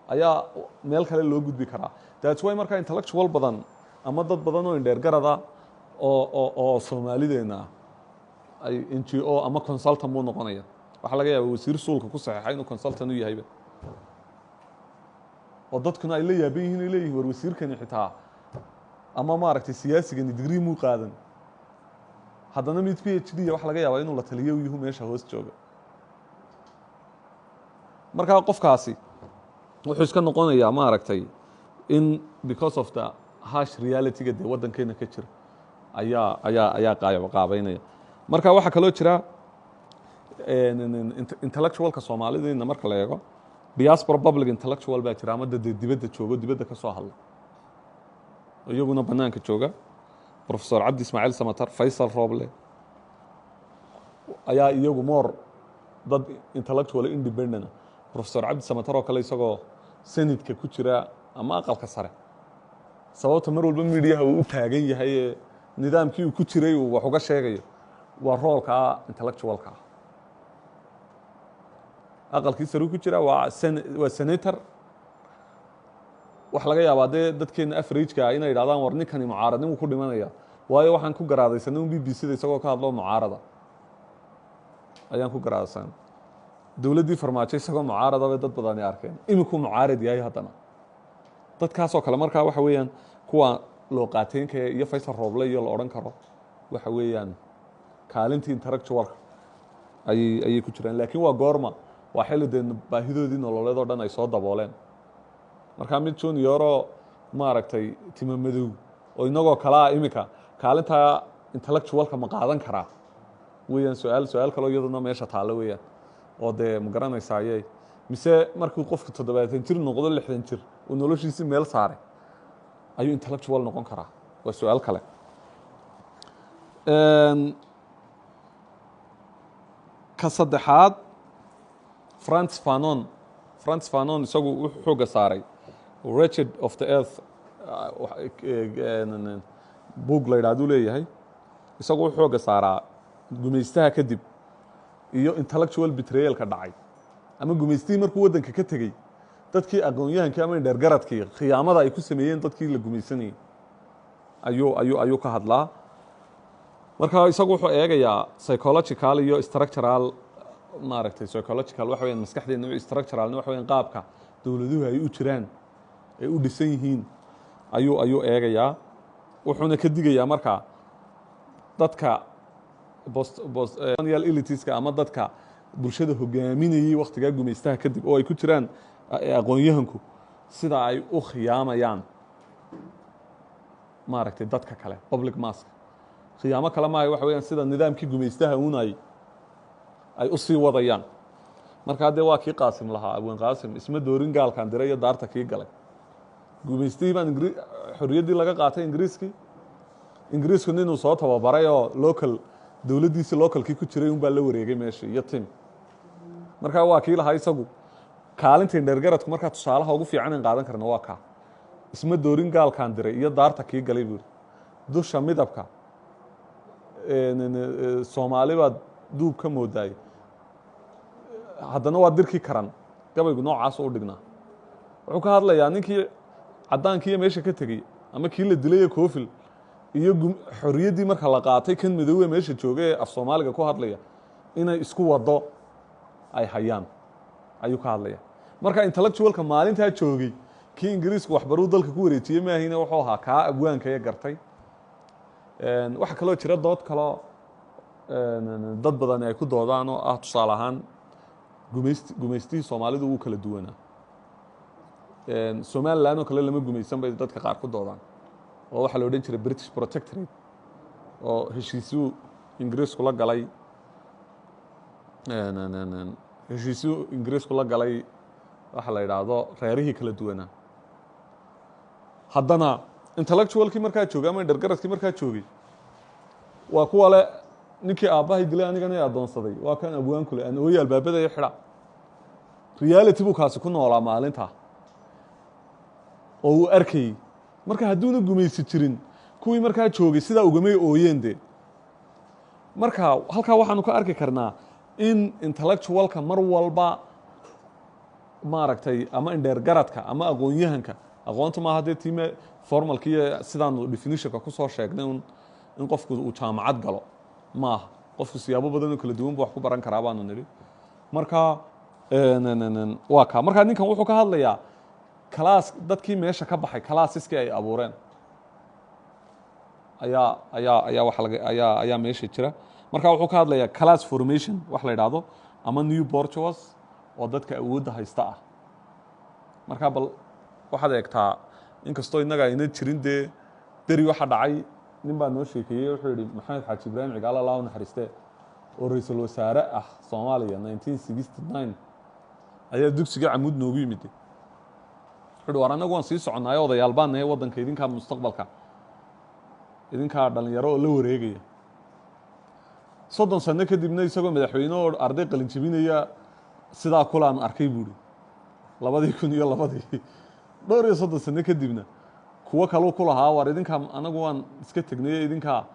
ayaa meel kale loo gudbi karaa. That's why marka intellectual badan ama dad badan oo indheergarada oo Soomaalideenna ay NGO ama consultant buu noqonaya. Waxaa laga yaaba wasiir suulka ku saxeexay inuu consultant u yahayba, oo dadkuna ay la yaaban yihiin, ay leeyihin, "War, wasiirkani xitaa ama maaragtay siyaasigani degree muu qaadan?" Haddana mid PhD waxa laga yaabaa inuu la taliyo yuhu meesha hoos jooga. Markaa qofkaasi wuxuu iska noqonayaa, maaragtay, in because of the harsh reality-ga dee waddankeena ka jira ayaa qaabaynaya. Marka waxaa kaloo jira intellectualka Soomaalidina marka la eego, diaspora public intellectual baa jira, ama dad dibadda joogo, dibadda ka soo hadla, iyaguna banaanka jooga. Professor Cabdi Ismaaciil Samatar, Faysal Rooble ayaa iyagu more dad intellectual independent. Professor Cabdi Samatar oo kale, isagoo senatka ku jira ama aqalka sare, sababta mar walba mediaha uu u taagan yahay ee nidaamkii uu ku jiray uu wax uga sheegayo waa roleka intellectualka ah. Aqalkii sare ku jira, waa senator. Waxa laga yaabaa dee dadkeena averageka inay yidhahdaan, "War, ninkani mucaaradnimuu ku dhimanaya," waayo waxaan ku garaadaysanay un BBC da isagoo ka hadlo mucaarada ayaan ku garaadaysan. Dowladdii Farmaajo isagoo mucaarada bay dad badani arkeen, iminkuu mucaarad yahay haddana. Dadkaasoo kale markaa waxa weeyaan kuwa loo qaateenka iyo Faysal Rooble iyo la odhan karo waxa weeyaan kaalintii intellectualka ayay ku jiraan. Laakiin waa goorma? Waa xilli dee baahidoodii nololeed oo dhan ay soo dabooleen. Markaa mid junioroo, maaragtay, timo madow oo inagoo kalaa iminka kaalintaa intellectualka ma qaadan karaa weeyaan su-aal kaloo iyaduna meesha taallo weeyaan. Oo dee ma garanaysaaye, mise markuu qofku 70 jir noqdo, 60 jir, uu noloshiisii meel saaray ayuu intellectual noqon karaa? Waa su-aal kale. Ka saddexaad Frantz Fanon. Frantz Fanon isagu wuxuu xoogga saaray Wretched of the Earth book la yidhahduu leeyahay. Isagu wuxuu xoogga saaraa gumaystaha kadib iyo intellectual betrayalka dhacay, ama gumaystihii markuu waddanka ka tegey, dadkii aqoon-yahankii ama indheergaradkii khiyaamada ay ku sameeyeen dadkii la gumaysanayay ayuu ka hadlaa. Marka isagu wuxuu eegayaa psychological iyo structural. Maaragtay, psychological waxa weyaan maskaxdeena, structuralna waxa weyaan qaabka dowladuhu ay u jiraan, ay u dhisan yihiin ayuu eegayaa. Wuxuuna ka digayaa marka dadka post-colonial eliteska ama dadka bulshada hogaaminayay waktigaa gumaystaha kadib, oo ay ku jiraan aqoon-yahanku, sida ay u khiyaamayaan, maaragtay, dadka kale, public mass. Khiyaamo kale maayo, waxa weyaan sida nidaamkii gumaystaha uun ay u sii wadayaan. Markaa dee waa kii Qaasim lahaa, Abwaan Qaasim: "Isma doorin gaalkan diray iyo daarta kii galay." Gumaystihii baan xorriyaddii laga qaatay Ingiriiskii. Ingiriisku ninuu soo tababaray oo local dowladdiisii localkii ku jiray un baa la wareegay meeshii iyo tim. Markaa waa kii lahaa isagu kaalinta indheergaradku. Markaa tusaalaha ugu fiican in qaadan karna waa kaa: "Isma doorin gaalkan diray iyo daarta kii galay," buuri, "dusha midabka Soomaali baad duub ka moodaay, haddana waa dirkii karan." Gabaygu noocaas u dhignaa. Wuxuu ka hadlayaa ninkii caddaankiiyo meesha ka tegey ama kii la dilay Koofil iyo xorriyaddii marka la qaatay, kan madoowe meesha jooga ee af Soomaaliga ku hadlaya inay isku wado ay hayaan ayuu ka hadlaya. Marka intellectualka maalintaa joogay, kii Ingiriisku waxbaruu dalka ku wareejiyey maahine, wuxuu ahaa kaa abwaanka ee gartay. Waxaa kaloo jira dood kaloo dad badani ay ku doodaan, oo ah tusaale ahaan gumaystihii Soomaalidu wuu kala duwanaa. Somaliland oo kale lama gumaysan bay dadka qaar ku doodaan, oo waxaa la odhan jiray British Protectorate, oo heshiisyuu Ingiriisku la galay, waxa la yidhaahdo reerihii kala duwanaa. Haddana intellectualkii markaa joogay ama indheergaradkii markaa joogay waa kuwa le ninkii aabbahay dilay anigana i addoonsaday, waa kan abwaanku le aan ooye albaabada iyo xidha. Reality buu kaasi ku noolaa maalintaa oo uu arkayey. Marka hadduuna gumaysi jirin, kuwii markaa joogay sidaa ugamay ooyeen dee. Marka halkaa waxaanu ka arki karnaa in intellectualka mar walba, maaragtay, ama indheergaradka ama aqoon-yahanka, aqoontu maaha dee time formalkiiyo sidaanu definitionka kusoo sheegnay un in qofku uu jaamacad galo maaha. Qofku siyaabo badan oo kala duwan bu wax ku baran karaa baanu nidhi. Marka waa kaa. Marka ninkan wuxuu ka hadlayaa class dadkii meesha ka baxay, classeski ay abuureen ayaa waxa laga ayaa meesha jira. Marka wuxuu ka hadlayaa class formation wax la yidhaahdo ama new bourgeois oo dadka awoodda haysta ah. Marka bal waxaad eegtaa, inkastoo innaga ayna jirin dee beri waxa dhacay, nin baa noo sheekeeyey. Wuxuu yihi Maxamed Xaaji Ibraahim Cigaal, Allah u naxariiste, oo ra-iisul wasaare ah Soomaaliya 1969, ayaa dugsiga Camuud noogu yimid. Wuxu uhi: "War annagu waan sii soconnaayo, odayaal baan nahay, waddanka idinkaa mustaqbalka, idinkaa dhalinyaro oo la wareegaya." 30 sano kadibna isagoo madaxweyne oo arday qalin jebinaya sidaa kulaan arkay buuhi, 2002-dii. Dhowr iyo 30 sano kadibna kuwo kaluu ku lahaa: "War idinkaa, anagu waan iska tegnay, idinkaa,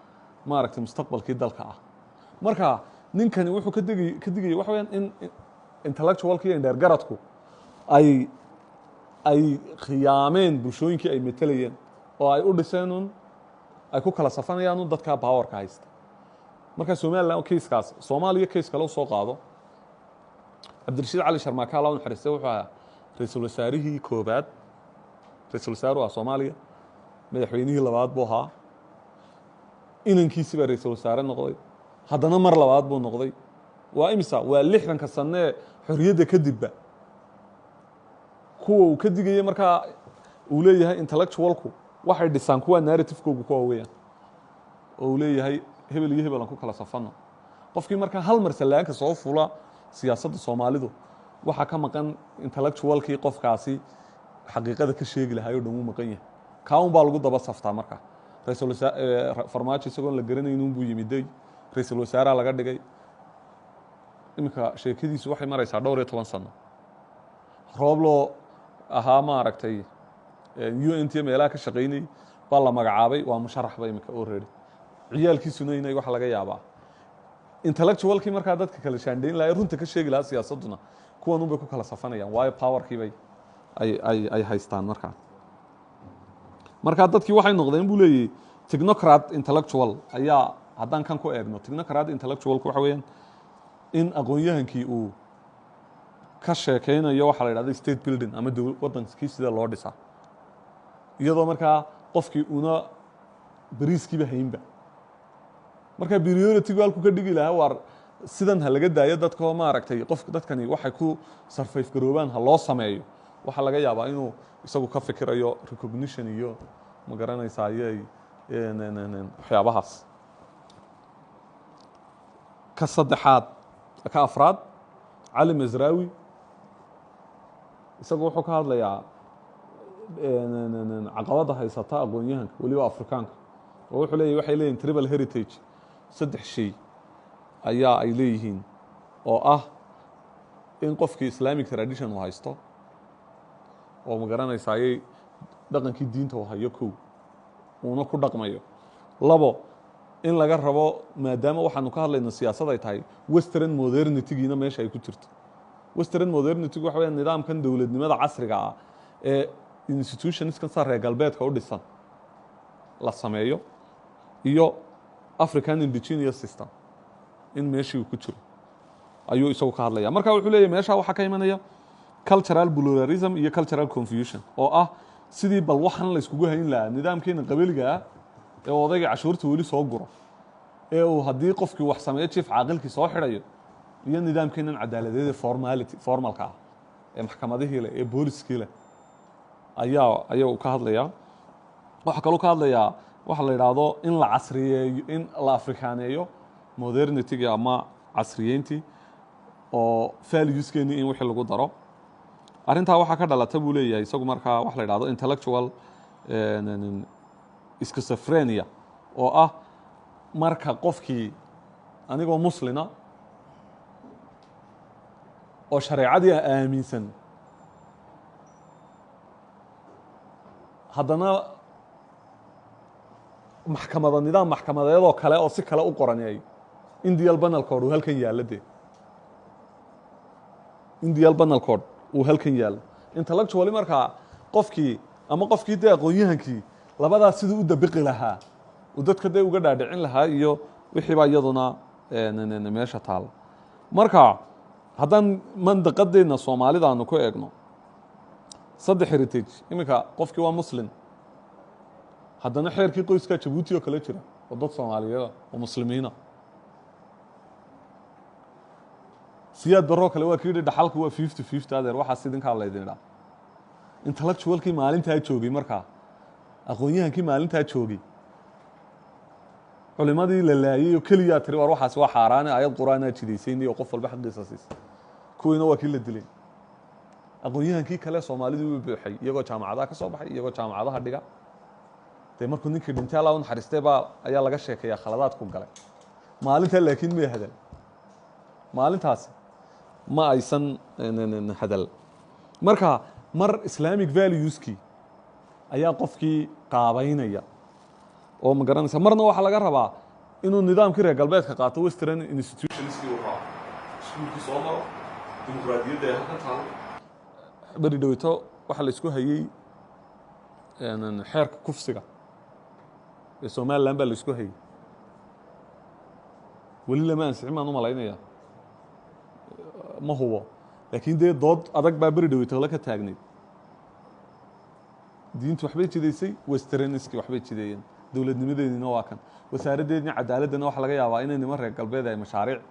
maaragtay, mustaqbalkii dalka ah." Marka ninkani wuxuu ka digayay waxa weyaan in intellectualka iyo indheergaradku ay khiyaameen bulshooyinkii ay metelayeen, oo ay u dhiseen un ay ku kala safanayaan un dadkaa powerka haysta. Marka Somaliland casekaas, Soomaaliya case kale usoo qaado. Cabdirashiid Cali Sharmaake, Allah u naxariistay, wuxuu ahaa ra-iisul wasaarihii koobaad, ra-iisul wasaaru ah Soomaaliya, madaxweynihii labaad buu ahaa. Inankiisi baa ra-iisul wasaare noqday, haddana mar labaad buu noqday. Waa imisa? Waa 60-ka sanee xorriyadda kadibba kuwa uu ka digayay. Markaa uu leeyahay intellectualku waxay dhisaan kuwa narrativekoogu kuwa weeyaan, oo uu leeyahay hebel iyo hebel aan ku kala safano. Qofkii markaa hal mar sallaanka soo fula siyaasadda Soomaalidu, waxaa ka maqan intellectualkii qofkaasi xaqiiqada ka sheegi lahaay o dhan wuu maqan yahay. Kaa un baa lagu daba saftaa. Marka ra-iisul Farmaajo isagoon la garanayn buu yimiday, ra-iisul wasaareha laga dhigay. Iminka sheekadiisu waxay maraysaa dhowr iyo toban sano. Roobloo ahaa, maaragtay, UN meelaha ka shaqaynayay baa la magacaabay, waa musharaxba iminka already. Ciyaalkiisuna inay waxa laga yaabaa intellectualkii markaa dadka kala shaandhayn lahaa, runta ka sheegi lahaa siyaasadduna, kuwan un bay ku kala safanayaan, waayo powerkii bay ay haystaan. Markaa dadkii waxay noqdeen, buu leeyahy, technocrat intellectual ayaa. Haddaan kan ku eegno, technocrat intellectualku waxa weeyaan in aqoon-yahankii uu ka sheekeynayo waxaa la yidhahda state building ama waddankii sida loo dhisaa, iyadoo markaa qofkii una beriiskiiba haynba. Marka priority-gu halku ka dhigi lahaa, waar sidan ha laga daayo dadkoo, maaragtay, qof dadkani waxay ku survive garoobaan ha loo sameeyo, waxaa laga yaabaa inuu isagu ka fikirayo recognition iyo, ma garanaysaa, iyo waxyaabahaas. Ka saddexaad, ka afraad, Cali Masraawi, isagu wuxuu ka hadlayaa caqabadda haysata aqoon-yahanka, weliba Afrikaanka, oo wuxuu leeyahy waxay leeyihin triple heritage, saddex shay ayaa ay leeyihiin, oo ah in qofkii Islamic tradition uu haysto oo, ma garanaysa, ayay dhaqankii diinta uu hayo, kow, uuna ku dhaqmayo; labo, in laga rabo, maadaama waxaanu ka hadlayno siyaasad ay tahay, Western modernitygiina meesha ay ku jirto. Western modernitygu waxa weya nidaamkan dowladnimada casriga ah ee institutionskan sa reer galbeedka u dhisan la sameeyo, iyo African indigenous system in meeshii uu ku jiro ayuu isagu ka hadlaya. Marka wuxuu leeyahy meesha waxaa ka imanaya cultural pluralism iyo cultural confusion, oo ah sidii bal waxan la iskugu hayn lahaa nidaamkeena qabaliga ah ee odayga cashuurta weli soo guro, ee uu haddii qofkii wax sameeyo jiif caaqilkii soo xidhayo, iyo nidaamkeenan cadaaladeed ee formality, formalka ah, ee maxkamadihii leh, ee booliskii leh, ayaa uu ka hadlayaa. Waxaa kaloo ka hadlayaa waxa la yidhaahdo in la casriyeeyo, in la afrikaaneeyo modernity-ga ama casriyeyntii, oo valueskeennii in wixii lagu daro. Arrintaa waxaa ka dhalata, buu leeyahay isagu, markaa waxa la yidhahdo intellectual schizophrenia, oo ah marka qofkii anigoo muslina oo shareecadii aaminsan, haddana maxkamada, nidaam maxkamadeedoo kale oo si kale u qoran ay Indian Penal Code uu halkan yaallo dee, Indian Penal Code uu halkan yaallo. Intellectually markaa qofkii ama qofkii dee aqoon-yahankii labadaas siduu u dabiqi lahaa, uu dadka dee uga dhaadhicin lahaa, iyo wixii baa iyaduna meesha taala. Marka haddaan mandaqadeenna Soomaalida aanu ku eegno, saddex heritage. Iminka qofkii waa Muslim, haddana xeerkii qoyskaa Jabuuti oo kale jira, oo dad Soomaaliyeeda oo Muslimiina. Siyaad Baroo kale waa ki yidhi dhaxalku waa 50-50. Adeer, waxaas idinkaa laydin idhaa. Intellectualkii maalintaa joogay, markaa aqoon-yahankii maalintaa joogay, culimadii la laayay oo keliyaa tiri, war waxaas waa xaaraane, ayad Qur-aanaa jidaysayni oo qof walba xaqiisa siisay, kuwiina waa kii la dilay. Aqoon-yahankii kale Soomaalidu wuu buuxay, iyagoo jaamacadaha ka soo baxay, iyagoo jaamacadaha dhiga. Dee markuu ninkii dhintay, Allah u naxariistay, baa ayaa laga sheekeeyaa khaladaadku galay maalintaa, laakiin may hadal maalintaasi, ma aysan hadal. Marka mar Islamic valueskii ayaa qofkii qaabaynaya oo, ma garanaysa, marna waxaa laga rabaa inuu nidaamkii reer galbeedka qaato, Western institutionskii uu raaco, iskuulkii soo maro, dimuqraadiyadda ee halkan taalo. Beri dhowito waxaa la isku hayey xeerka kufsiga ee Somaliland baa la isku hayey. Weli lama ansixin baan u malaynaya, ma hubo, laakiin dee dood adag baa beri dhowito la ka taagnayd. Diintu waxbay jidaysay, westernski waxbay jideeyeen, dowladnimadeediina waa kan, wasaaraddeedni cadaaladdana waxaa laga yaabaa inay niman reer galbeed ay mashaariic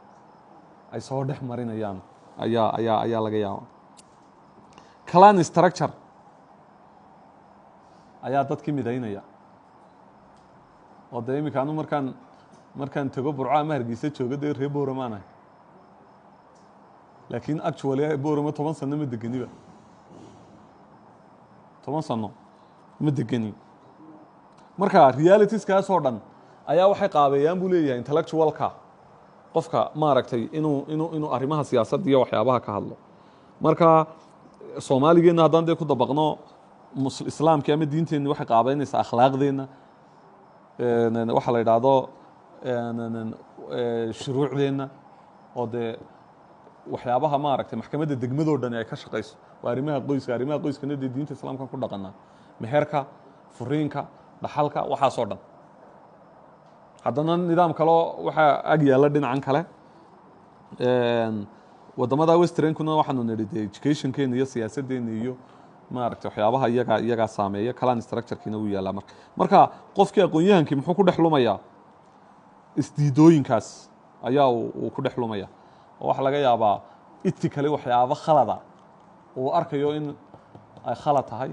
ay soo dhex marinayaan ayaa laga yaabaa. Clan structure ayaa dadkii midaynaya, oo dee iminka anu markaan tego Burco ama Hargeysa joogo, dee reer Boorama ahay, laakiin actually Boorama 10 sano ma degeniba, 10 sano ma degeni. Marka realitieskaas oo dhan ayaa waxay qaabeeyaan, buu leeyahay, intellectualka. Qofka, maaragtay, inuu arrimaha siyaasadda iyo waxyaabaha ka hadlo. Marka Soomaaligeenna haddaan dee ku dabaqno, Islaamkii ama diinteenni waxay qaabeynaysaa akhlaaqdeenna, waxa la yidhaahdo shuruucdeenna, oo dee waxyaabaha, maaragtay, maxkamadda degmadoo dhani ay ka shaqayso waa arrimaha qoyska. Arrimaha qoyskana dee diinta Islaamkan ku dhaqanaa, meherka, furiinka, dhaxalka, waxaasoo dhan. Haddana nidaam kaloo waxaa ag yaalla dhinacan kale, waddamada Westernkuna. Waxaanu nidhi dee educationkeena iyo siyaasaddeena iyo, maaragtay, waxyaabaha iyagaa saameeya. Clan structurekiina wuu yaallaa. Marka qofkii aqoon-yahankii muxuu ku dhex lumayaa? Isdiidooyinkaas ayaa uu ku dhex lumaya, oo waxaa laga yaabaa ethically waxyaabo khalada uu arkayo in ay khalad tahay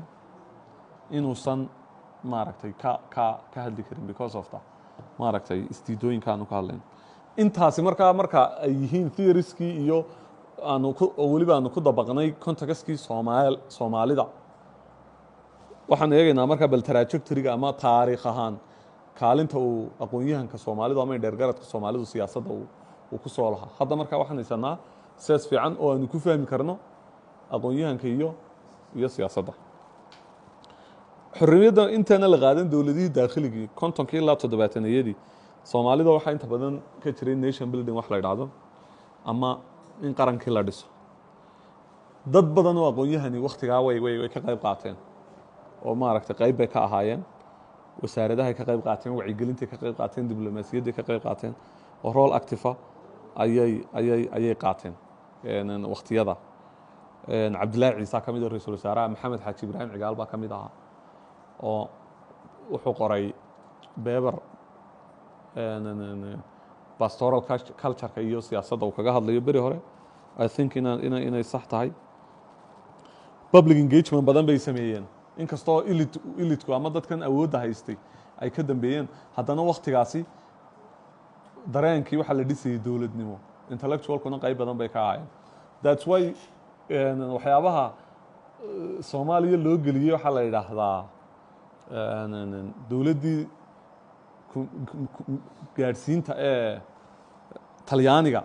inuusan, maaragtay, ka hadli karin because of the, maaragtay, isdiidooyinka aanu ka hadlayno. Intaasi markaa marka ay yihiin theorieskii iyo aanu ku oo weliba aanu ku dabaqnay contextkii Soomaalida, waxaan eegaynaa markaa bal trajectoryga ama taariikh ahaan kaalinta uu aqoon-yahanka Soomaalidu ama dheergaradka Soomaalidu siyaasadda uu ku soo lahaa. Hadda markaa waxaan haysanaa sees fiican oo aanu ku fahmi karno aqoon-yahanka iyo siyaasadda. Xorriyadda intaana la qaadan, dowladihii daakhligii 50kii ilaa 70ayadii Soomaalida waxaa inta badan ka jiray nation building wax la idhaahdo ama in qarankii la dhiso. Dad badan oo aqoon-yahani wakhtigaa way ka qayb qaateen oo, maaragtay, qayb bay ka ahaayeen. Wasaaradahay ka qayb qaateen, wacyigelintay ka qayb qaateen, diblomaasiyadday ka qayb qaateen, oo role active ayay qaateen wakhtiyada. Cabdillaahi Ciise ka mid ah, ra-iisul wasaaraha. Maxamed Xaaji Ibraahim Cigaal baa ka mid ahaa, oo wuxuu qoray paper pastoral cultureka iyo siyaasadda uu kaga hadlayo beri hore. I think inay sax tahay. Public engagement badan bay sameeyeen. Inkastoo eliteku ama dadkan awoodda haystay ay ka dambeeyeen, haddana waktigaasi dareenkii waxaa la dhisayay dowladnimo, intellectualkuna qayb badan bay ka ahaayeen. That's why waxyaabaha Soomaaliya loo geliyey waxaa la yidhaahdaa dowladdii gaadhsiinta ee Talyaaniga.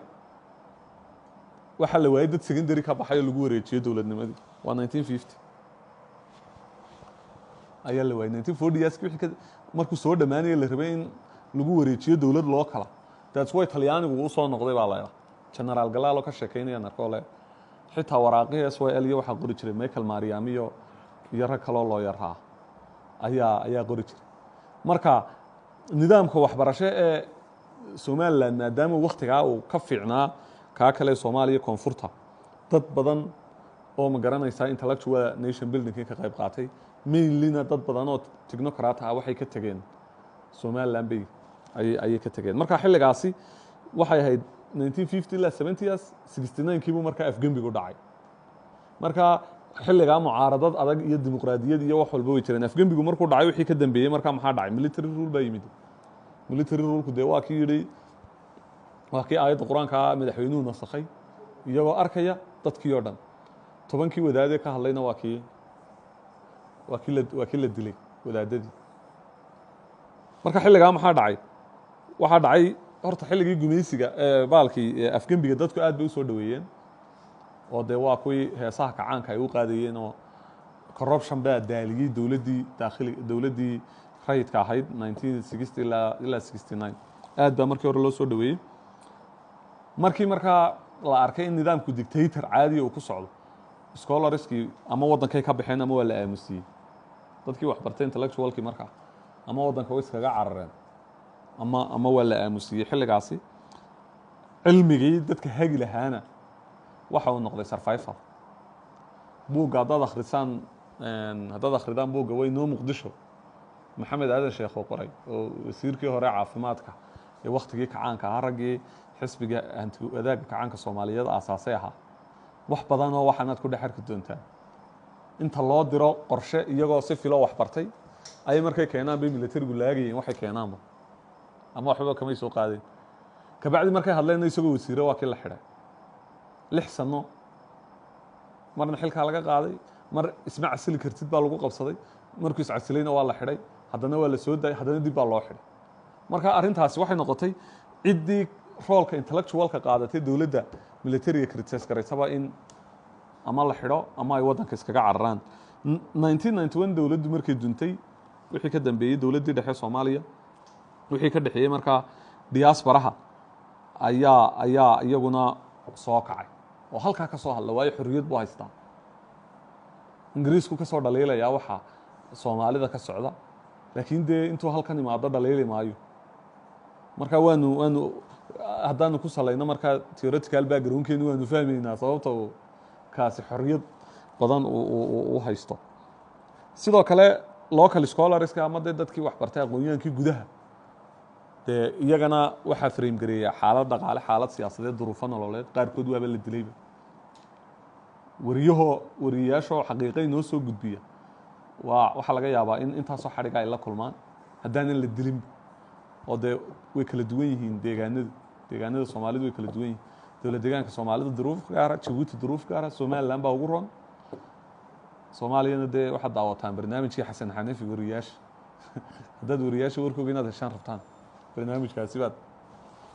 Waxaa la waayey dad secondary ka baxay oo lagu wareejiyo dowladnimadii. Waa 1950 ayaa la waayey. 1940 years wixii ka markuu soo dhammaanaya la rabay in lagu wareejiyo dowlad loo kala. That's why Talyaanigu uu soo noqday baa la yidhaha. Generaal Galaalo ka sheekeynaya narkoole, xitaa waraaqihii SYL iyo waxaa qori jiray Michael Mariam iyo rag kaloo loo yaraa ayaa qori jiray. Marka nidaamka waxbarasho ee Somaliland, maadaama waktigaa uu ka fiicnaa kaa kale Soomaaliya koonfurta, dad badan oo, ma garanaysaa, intellectual nation buildingkii ka qayb qaatay, mainlyna dad badan oo technocrat ah, waxay ka tegeen Somaliland bay ayay ka tegeen. Marka xilligaasi waxay ahayd 1950 ilaa 70 years. 69 kiibuu markaa afgembigu dhacay. Marka xilligaa mucaaradad adag iyo dimuqraadiyad iyo wax walba way jireen. Afgembigu markuu dhacay wixii ka dambeeyey markaa maxaa dhacay? Military rule baa yimid. Military ruleku dee waa kii yidhi, waa kii aayadda Qur-aanka madaxweynuhu nasakhay iyagoo arkaya dadkii oo dhan. 10kii wadaadee ka hadlayna waa kii la dilay wadaadadii. Marka xilligaa maxaa dhacay? Waxaa dhacay horta xilligii gumaysiga baalkii afgembiga dadku aad bay usoo dhoweeyeen, oo dee waa kuwii heesaha kacaanka ay u qaadayeen, oo corruption baa daaliyey dowladdii daakhili, dowladdii rayidka ahayd 1960 ilaa 69. Aad baa markii hore loo soo dhoweeyey. Markii markaa la arkay in nidaamku dictator caadiya uu ku socdo, scholarskii ama waddankay ka baxeen ama waa la aamusiyey. Dadkii wax bartay, intellectualkii, markaa ama waddanka way iskaga carareen ama waa la aamusiyey. Xilligaasi cilmigii dadka hagi lahaana waxa uu noqday survival. Buugga haddaad akhrisaan, haddaad akhridaan buugga Weynoo Muqdisho, Maxamed Aadan Sheekh oo qoray, oo wasiirkii hore caafimaadka ee wakhtigii kacaanka ahaa, raggii xisbiga Hanti Wadaagga Kacaanka Soomaaliyeed aasaasay ahaa, wax badanoo waxaanaad ku dhex arki doontaan. Inta loo diro qorshe iyagoo si filo wax bartay ayay markay keenaan bay militarigu laagayeen waxay keenaanba ama waxbaba kamay soo qaadeen. Kabacdi markay hadleenna isagoo wasiire waa kii la xidhay 6 sano. Marna xilkaa laga qaaday, mar isma casili kartid baa lagu qabsaday. Markuu iscasilayna waa la xidhay, haddana waa la soo daayay, haddana dib baa loo xidhay. Marka arrintaasi waxay noqotay ciddii Roolka intellectualka qaadatay dowladda militariga criticize garaysaba in ama la xidho ama ay waddanka iskaga cararaan. 1991 dowladdu markay duntay, wixii ka dambeeyey dowladdii dhexe Soomaaliya, wixii ka dhexeeyey markaa diasporaha ayaa iyaguna soo kacay oo halkaa ka soo hadla, waayo xorriyad buu haystaa. Ingiriisku ka soo dhaliilayaa waxa Soomaalida ka socda, laakiin dee intuu halkan imaado dhaliili maayo. Marka waanu haddaanu ku salayno markaa theoretical backgroundkeenu, waanu fahmaynaa sababta uu kaasi xorriyad badan u haysto. Sidoo kale local scholarska ama dee dadkii wax bartay, aqoon-yahankii gudaha, dee iyagana waxaa frame gareeya xaalad dhaqaale, xaalad siyaasadeed, duruufo nololeed. Qaarkood waaba la dilayba. Wariyahoo, wariyayaashoo xaqiiqa inoo soo gudbiya waa waxaa laga yaabaa in intaasoo xadhiga ay la kulmaan haddaanan la dilinba. Oo dee way kala duwan yihiin deegaanadu, deegaanada Soomaalidu way kala duwan yihiin. Dowlad deegaanka Soomaalida duruuf gaara, Jabuuti duruuf gaara, Somaliland baa ugu roon. Soomaaliyana dee waxaad daawataan barnaamijkii Xasan Xanafi. Wariyaasha, haddaad wariyaasha warkooga inaad heshaan rabtaan, barnaamijkaasi baad.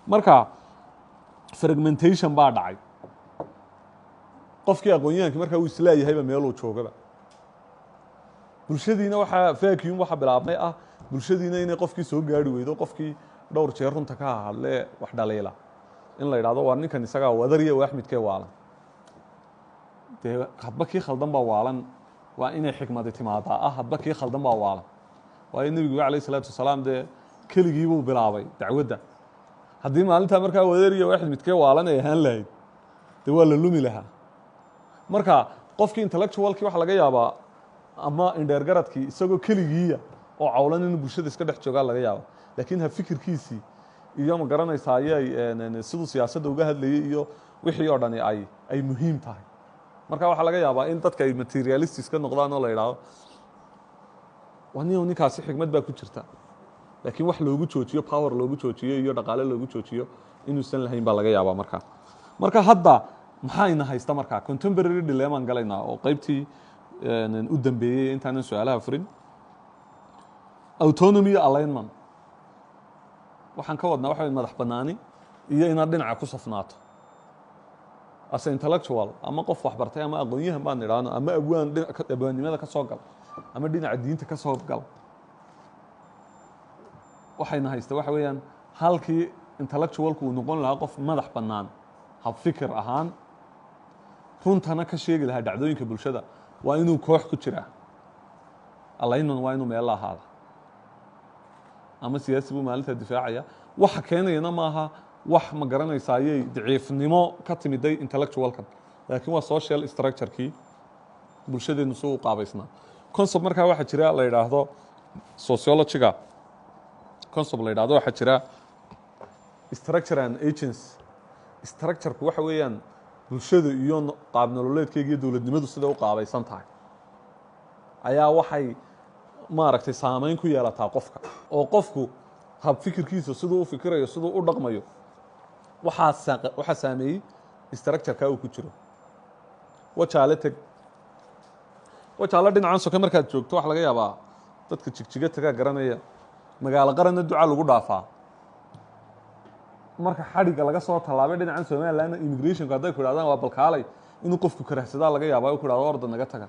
Marka fragmentation baa dhacay. Qofkii aqoon-yahankii markaa uu isleeyahayba meeluu joogaba. Bulshadiina waxaa vacuum waxa bilaabmay ah bulshadiina inay qofkii soo gaari weydo. Qofkii dhowr jeer runta ka hadlee wax dhaliila in la yidhahdo, "Waa ninkan isagaa wadariya waaxmidkee waalan." Dee hadba kii khaldan baa waalan. Waa inay xikmadi timaadaa ah hadba kii khaldan baa waalan, waayo Nebigu alayh isalaatu wasalaam dee keligii buu bilaabay dacwadda. Haddii maalintaa markaa wadariya waaxid midkee waalan ay ahaan lahayd, dee waa la lumi lahaa. Marka qofkii intellectualkii waxaa laga yaabaa ama indheergaradkii isagoo keligiiya oo cawlan inuu bulshada iska dhex joogaa laga yaaba, laakiin ha fikirkiisii iyo, ma garanaysaa, ayay siduu siyaasadda uga hadlayay iyo wixii oo dhani ay muhiim tahay. Marka waxaa laga yaabaa in dadka ay materialistic ka noqdaan oo la yidhaahdo, "Waa nin ninkaasi xikmad baa ku jirta," laakiin wax loogu joojiyo, power loogu joojiyo iyo dhaqaale loogu joojiyo inuusan lahayn baa laga yaabaa. Marka hadda maxayna haysta? Markaa contemporary dilemmaan galaynaa oo qeybtii u dambeeyey intaanan su-aalaha furin. Autonomy iyo alignment waxaan ka wadnaa waxa way madax bannaani iyo inaad dhinaca ku safnaato as a intellectual ama qof waxbartay ama aqoon-yahan baan idhaahno ama abwaan, abwaannimada ka soo gal ama dhinaca diinta ka soo gal. Waxayna haysta waxa weeyaan halkii intellectualku uu noqon lahaa qof madax bannaan hab fikir ahaan, runtana ka sheegi lahaa dhacdooyinka bulshada, waa inuu koox ku jiraa. Alignment waa inuu meel la ahaada ama siyaasi buu maalintaa difaacaya. Waxa keenayana maaha wax, ma garanaysaa, ayay daciifnimo ka timiday intellectualkan, laakiin waa social structure-kii bulshadeenu si u qaabaysnaa. Concept markaa waxaa jira la yidhaahdo sociologyga, concept la yidhahdo waxaa jira structure and agency. Structureku waxa weeyaan bulshada iyo qaab nololeedkeyga iyo dowladnimadu siday u qaabaysan tahay ayaa waxay, maaragtay, saameyn ku yeelataa qofka, oo qofku hab fikirkiisa, siduu u fikirayo, siduu u dhaqmayo, waxaa saameeyey structureka uu ku jiro. Wajaale teg, Wajaale dhinacan soke markaad joogto, waxa laga yaabaa dadka Jigjiga tagaa garanaya, magaalo qaranna duca lagu dhaafaa. Marka xadhigga laga soo tallaabay dhinacan Somalilandna, immigrationku hadday ku idhahdaan, "Waa balkaalay," inuu qofku karahsadaa laga yaabaa, ku idhahdo, "Orda, naga taga."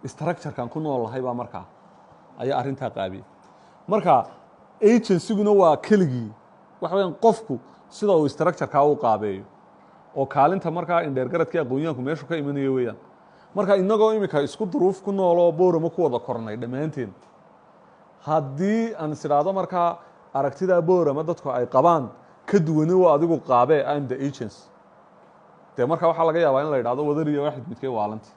Structurekan ku nool lahay baa markaa ayaa arrintaa qaabiyey. Marka agencyguna waa keligii, waxa weyaan qofku sida uu structurekaa u qaabeeyo oo kaalinta markaa indheergaradkii aqoonyahanku meeshu ka imanayo weeyaan. Marka innagoo imika isku duruuf ku nooloo Booramo ku wada kornay dhammaanteen, haddii aan is idhaahdo markaa aragtidaa Boorama dadku ay qabaan ka duwani waa adigu qaabee, I'm the agency, dee marka waxaa laga yaabaa in la yidhahdo, "Wadariya waaxid midkee waalanti."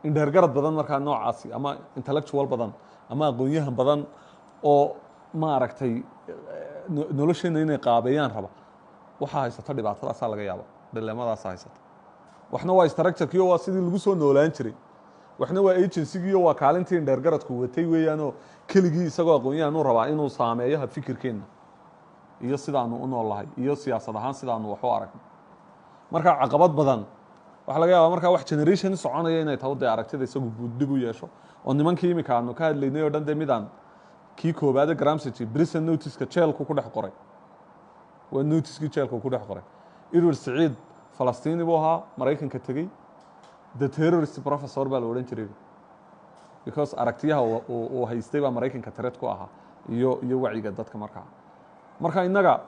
Indheergarad badan markaa noocaasi ama intellectual badan ama aqoon-yahan badan oo, maaragtay, nolosheena inay qaabeeyaan raba waxaa haysata dhibaatadaasaa laga yaaba, dilemmadaasa haysata. Waxna waa structurekii oo waa sidii lagu soo noolaan jiray, waxna waa agencygii oo waa kaalintii indheergaradku watay weeyaanoo keligii isagoo aqoon-yahan uu rabaa inuu saameeyo habfikirkeenna iyo sidaanu u nool lahay iyo siyaasad ahaan sidaanu wax u aragno. Marka caqabad badan waxaa laga yaabaa markaa wax generation soconaya inay taho dee aragtida isagu buuddhig u yeesho oo nimankii iminka aanu ka hadlaynay oo dhan dee midaan Kii koobaade, Gramsci, prison notice-ka, jeelku ku dhex qoray, waa notice-kii jeelku ku dhex qoray. Edward Saciid Falastiini buu ahaa, Maraykanka tegey, "the terrorist professor" baa la odhan jiray, because aragtiyaha uu haystay baa Maraykanka threat ku ahaa iyo wacyiga dadka markaa. Marka innaga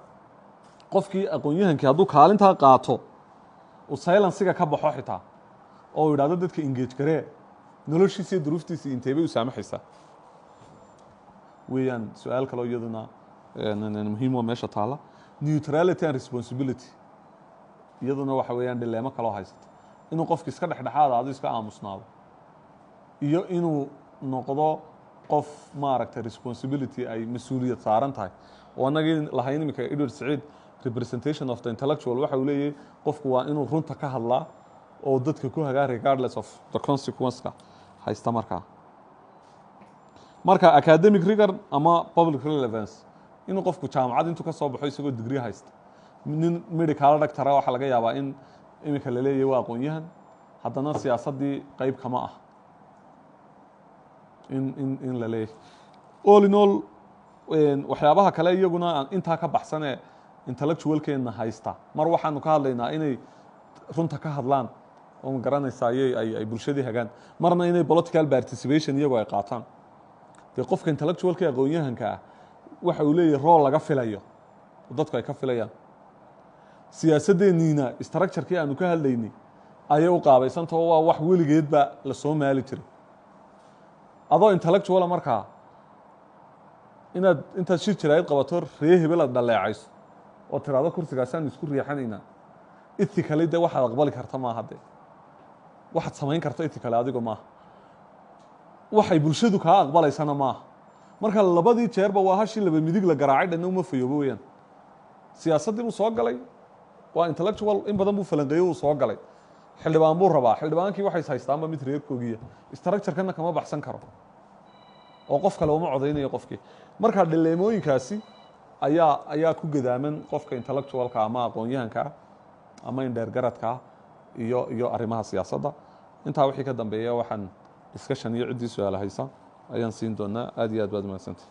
qofkii aqoon-yahankii hadduu kaalintaa qaato, uu silence-iga ka baxo xitaa, oo uu yidhahdo dadka engage garee, noloshiisa iyo duruuftiisa inteebay u saamaxaysaa weeyaan. Su-aal kaloo iyaduna muhiim oo meesha taala, neutrality and responsibility, iyaduna waxa weeyaan dilemma kaloo haysata: inuu qofki iska dhexdhexaada adu iska aamusnaado, iyo inuu noqdo qof, maaragtay, responsibility ay mas-uuliyad saaran tahay. Oo annagii lahayn iminka Edward Saciid, representation of the intellectual, waxa uu leeyahay qofku waa inuu runta ka hadlaa oo dadka ku hagaa, regardless of the consequence-ka haysta markaa. Marka academic rigor ama public relevance, inuu qofku jaamacad intuu ka soo baxo isagoo degree haysta, nin medical doctor-a, waxaa laga yaabaa in iminka la leeyahay waa aqoon-yahan, haddana siyaasaddii qeyb kama ah in la leeyahay. All in all, waxyaabaha kale iyaguna aan intaa ka baxsan ee intellectual-keenna haysta, mar waxaanu ka hadlaynaa inay runta ka hadlaan oo, ma garanaysaa, ayay ay bulshadii hagaan, marna inay political participation iyagu ay qaataan. Dee qofka intellectual-ka, aqoon-yahanka ah, waxa uu leeyahay role laga filayo oo dadku ay ka filayaan. Siyaasaddeeniina structure-kii aanu ka hadlaynay ayay u qaabaysantao, waa wax weligeedba la soo maali jiray. Adoo intellectual-a markaa inaad intaad shir jaraa'id qabato ree hebel aad dhaleecayso oo tiraahdo kursigaasaan isku riixanaynaa, ethically dee waxaad aqbali karta maaha, dee waxaad samayn karta ethically adigo maaha, waxay bulshadu kaa aqbalaysana maaha. Marka labadii jeerba waa hashii laba midig la garaacay, dhanna uma fayoobo weeyaan. Siyaasaddii buu soo galay, waa intellectual, in badan buu falanqeeyo, uu soo galay, xildhibaan buu rabaa. Xildhibaankii waxay haystaanba mid reerkoogiya, structure-kana kama baxsan karo oo qof kale uma codaynayo qofkii. Marka dilemma-ooyinkaasi ayaa ku gadaaman qofka intellectual-ka ama aqoon-yahanka ah ama indheergaradka ah iyo arrimaha siyaasadda. Intaa wixii ka dambeeya waxaan discussion iyo ciddii su-aala haysa ayaan siin doonaa. Aad iyo aad baad umahadsantay.